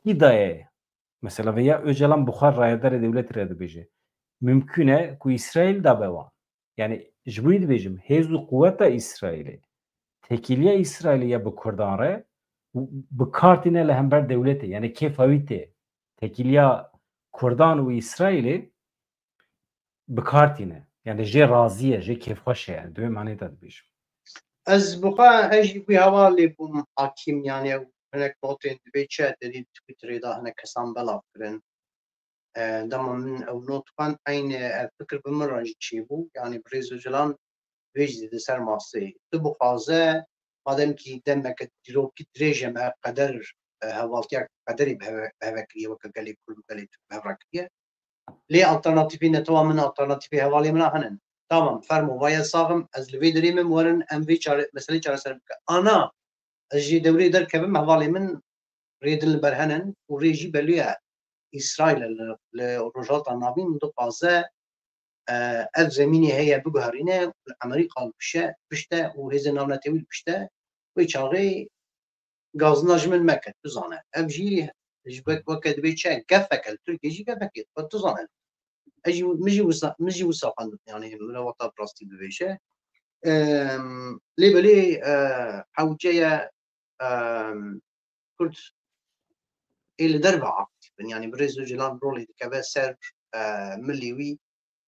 Kî daye? Mesela veya Ocalan bi xwe rayedarê dewletê re dibêje. Mimkûn e ku Îsraîl dabe wan. Yani ji bo wî dibêjim, hêz û quweta Îsraîlê, tekîliya Îsraîlê ya bi Kurdan re û bi kar tîne li hember dewletê. Yani kêfa wî tê. Tekîliya Kurdan û Îsraîlê bi kar tîne. Yani jê razî ye, jê kêfxweş e, yani di wê manê de dibêjim. Ez bi xwe, ez jî wî hevalê bûm, Hakîm, yani ew hinek notên dibê çi, te dî Twitterê de hinek kesan belav kirin. E, dema min ew not xwend, eynî ev fikir bi min re jî çêbû. Yani Birêz Ocalan vê jî di ser masê. Tu bixwaze, madem kî demeke dîrokî dirêj e me qeder, e, hevaltiya qederê bi heve-, bi heve kiriye, weke gelê Kurd û gelê Tirk bi hev re kiriye. Lê alternatîfê netewa min, alternatîfê hevalê min a hene. Tamam, fermo, vaye saxim, ez li vê derê min werin, em vê çare-, meselê çareser bike. Ana, ez jî dewrê derkevim, hevalê min rê din li ber henin û rê jî belû ye. Îsraîl li, li Rojhilata Navîn dixwaze, e, ev zemînê heye biguherîne, li Amerîka li pişe, pişte û hêzên navnetewî li pişte. Wê çaxê gazina ji min meke, tu zane. Ev jî ji wek-, weke dibê çi, gefeke, li Tirkiyê jî gefekê, xwe tu zane. Ez jî, min jî wisa, min jî wisa xwendim, yani min re wata bi rastî bibêje. Em, lê belê, e, hewce ye, em, Kurd ê li derve aktîf bin. Yani Birêz Ocalan rolê dikeve ser, e, milê wî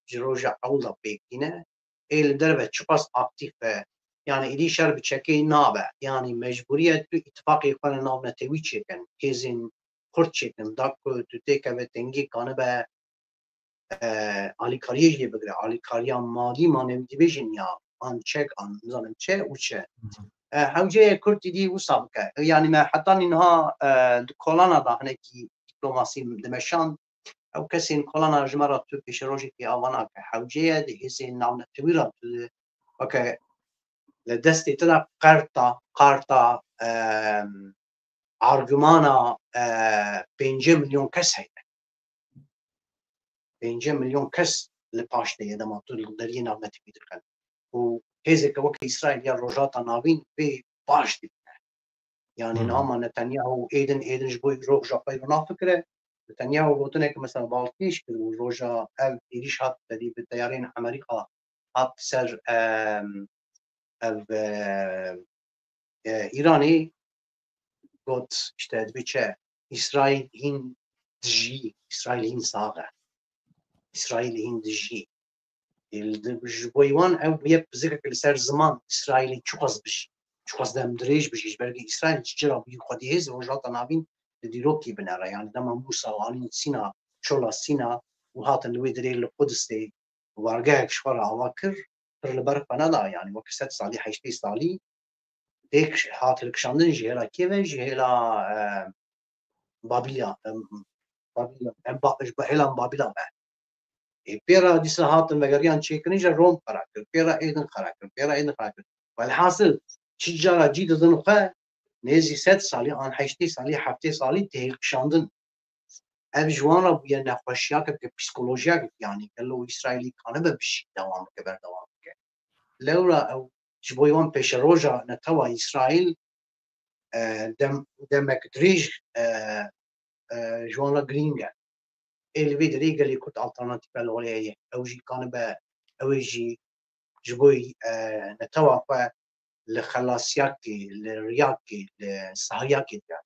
ji roja ewil de pêk tîne. Ê li derve çiqas aktîf be. Yani êdî şer bi çekê nabe. Yani mecbûrî ye tu îtifaqê xwe li navnetewî çêkin. Hêzên Kurd çêkin. Da ku tu têkeve tengî kanibe e, alîkariyê jê bigire, alîkariya madî manevî dibêjin ya an çek an nizanim çi û çi. E, hewceyê Kurd êdî wisa bike. Yani me heta niha, e, di kolana da hinekî dîplomasî dimeşand. Ew kesên kolana ji me re tu pêşerojekî ava nake. Hewceye di hêzên navnetewî re tu weke li destê te de qerta, qarta, e, argumana e, pêncî milyon kes heye. Pêncî milyon kes li paş de ye dema tu li deriyê navnetewî dikin. Û hêzeke weke Îsraîl ya Rojhilata Navîn pê baş dibîne. Yani hmm. Niha Netanyahu êdin, êdin ji bo roja xwe îro nafikire. Netanyahu gotineke mesela balkêş kir û roja ev êrîş hat tedî bi teyarên Amerîka hat ser em, ev e, e, Îranê got işte dibê çi Îsraîl hîn dijî, Îsraîl hîn sax e. Îsraîl hîn dijî. Ê, li di-, ji bo wan ew bûye pizikek li ser ziman Îsraîlê çiqas bijî, çiqas dem dirêj bijî, ji ber ku Îsraîl ji cira bûyî xwedî hêz Rojhilata Navîn li dîrokî binere. Yani dema Mûsa û anîn Sîna, çola Sîna û hatin li wê dirê li Qudusê wargehek ji xwe re ava kir, pir li ber xwe neda. Yani wek sed salî, heştê salî têk hat hilkişandin ji hêla kê ve, ji hêla e, Babîla, em, Babîla, em ba, ji hêlan Babîla me. Ê, pê re dîsa hatin vegeriyan çêkirin, ji Rom xera kir, pê re êdin xera kir, pê re êdin xera kir. Welhasil, çi cara cî didin xwe, nêzî sed salî, an heştê salî, heftê salî tê hilkişandin. Ev ji wan re bûye nexweşiyakek, psîkolojiyakek, yanî gelo Îsraîlî kanibe bijî, dewam bike, berdewam bike. Lewra ew ji bo wan pêşeroja netewa Îsraîl e, dem, demek dirêj e, e, ji wan re girîng e. Ê li vê derê gelê Kurd alternatîfe li holê heye. Ew jî kanibe, ew ê jî ji bo e, netewa xwe li xelasiyakê, li riyakê, li sahiyakê diyar.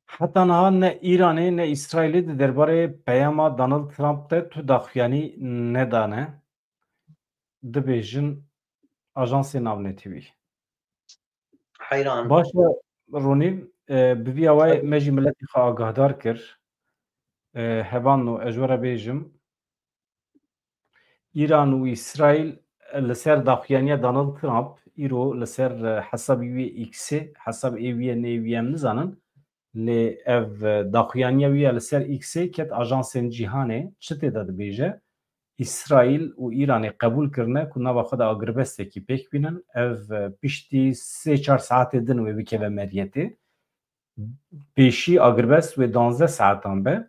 Heta niha ne Îranê ne Îsraîlê di derbarê peyama Donald Trump de tu daxuyanî nedane, dibêjin ajansê navnetewî. Heyran. Baş e, Ronî, e, bi vî awayê me jî miletê xwe agahdar kir. E, hevalno, ez ji we re bêjim, Îran û Îsraîl li ser daxuyaniya Donald Trump îro li ser, e, hesabê wî yê X-ê, hesab ê wî ye nê wî ye em nizanin, lê ev, e, daxuyaniya wî ya li ser X-ê ket ajansên cîhanê, çi tê de dibêje? Îsraîl û Îranê qebûl kirine ku nava xwe de agirbestekî pêk bînin. Ev, e, piştî sê çar saetê din wê bikeve meriyetê. Pêşî agirbest wê duwazdeh saetan be.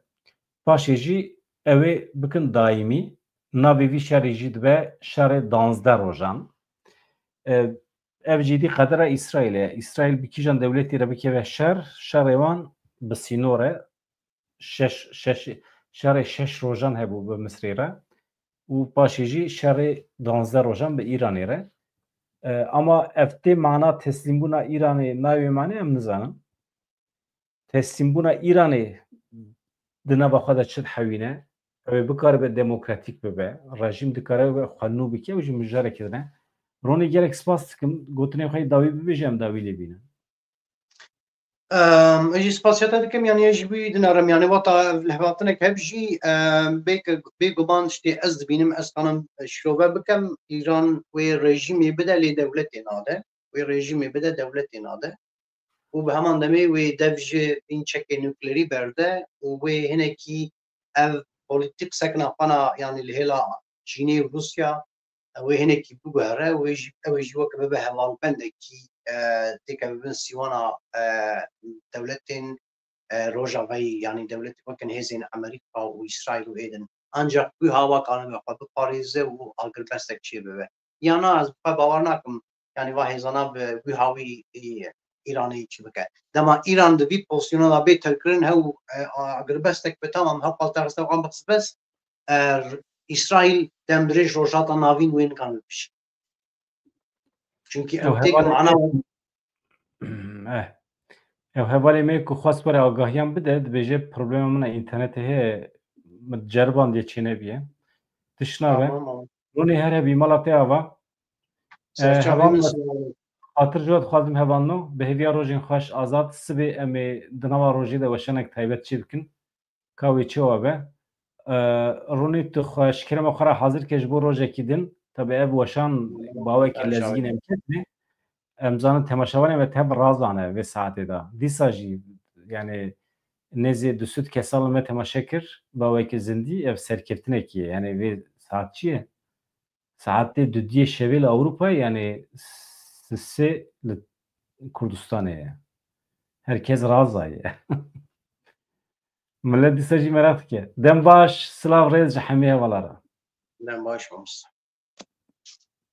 Paşê jî ew ê bikin daîmî. Navê vî şerê jî dibe şerê duwazdeh rojan. E, ev jî dî qedera Îsraîlê ye. Îsraîl bi kîjan dewletî re bikeve şer, şerê wan bi sînor e. Şeş, şeş, şerê şeş rojan hebû bi Misrê re û paşê jî şerê duwazdeh rojan bi Îranê re. E, ama ev tê mana teslîmbûna Îranê nayê wê manê em nizanin. Teslîmbûna Îranê di nava xwe de çi dihewîne? Ew ê bikaribe demokratîk bibe. Rejîm dikare wê xwe nû bike, ew jî mijarekê din e. Ronî, gelek spas dikim. Gotinên xwe yê dawî bibêje, em dawî lê bînin. Em, ez jî spasiya te dikim, yanî ez jî wî dinerim, yanî wata ev lihevhatinek hev jî, em, bê ke-, bê guman tiştê ez dibînim, ez kanim şirove bikim, Îran wê rejîmê bide lê dewletê nade, wê rejîmê bide dewletê nade û bi heman demê wê dev ji bîn çekê nuklerî berde û wê hinekî ev polîtîk sekina xwe na, yanî li hêla Çînê û Rûsya, ew ê hinekî biguhere, wê jî, ew ê jî weke bibe hevalbendekî, e, têke bibin sîwana, e, dewletên, e, Rojavayî, yanî dewletê weke hêzên Amerîka û Îsraîl û êdin. Ancaq wî hawa kanibe xwe biparêze û agirbestek çêbibe. Ya na, ez bi xwe bawer nakim, yanî va hêzana bi wî hawî, e, Îranê çi bike. Dema Îran di vî pozisyona de bê telkirin hew, e, agirbestek bi tamam hew qal terxiste wan bixist bes, e, Îsraîl dem dirêj Rojhilata Navîn wê nikane bibêje. Çunkî ew têk mana eh. Ew hevalê me ku xwest were agahiyan bide, dibêje problema min a înternetê heye, min ceribandiye çênebiye. Tişt nabe. Tamam, tamam. Ronî her hebî mala te ava. Serçavê min sağ ol. Xatir ji we dixwazim hevalno. Bi hêviya rojên xweş azad. Sibê em ê di nava rojê de weşanek taybet çê bikin. Ka wê çawa be. E, Ronî tu xwe ji kerema xwe re hazir ke ji bo rojekî din. Tabi ev weşan baweke lezgîn em ketine. Em zanin temaşevanê me tev razane vê saetê de. Dîsa jî yani nêzê du sed kesan li me temaşe kir. Baweke zindî ev serkeftinekî ye. Yani vê saet çi ye? Saetê dudiyê şevê li Ewropayê, yanî sisê li Kurdistanê ye. Herkes raza ye. Millet dîsa jî meraq dike. Dem baş, silav rêz ji hemî hevala re. Dem baş, mamosta.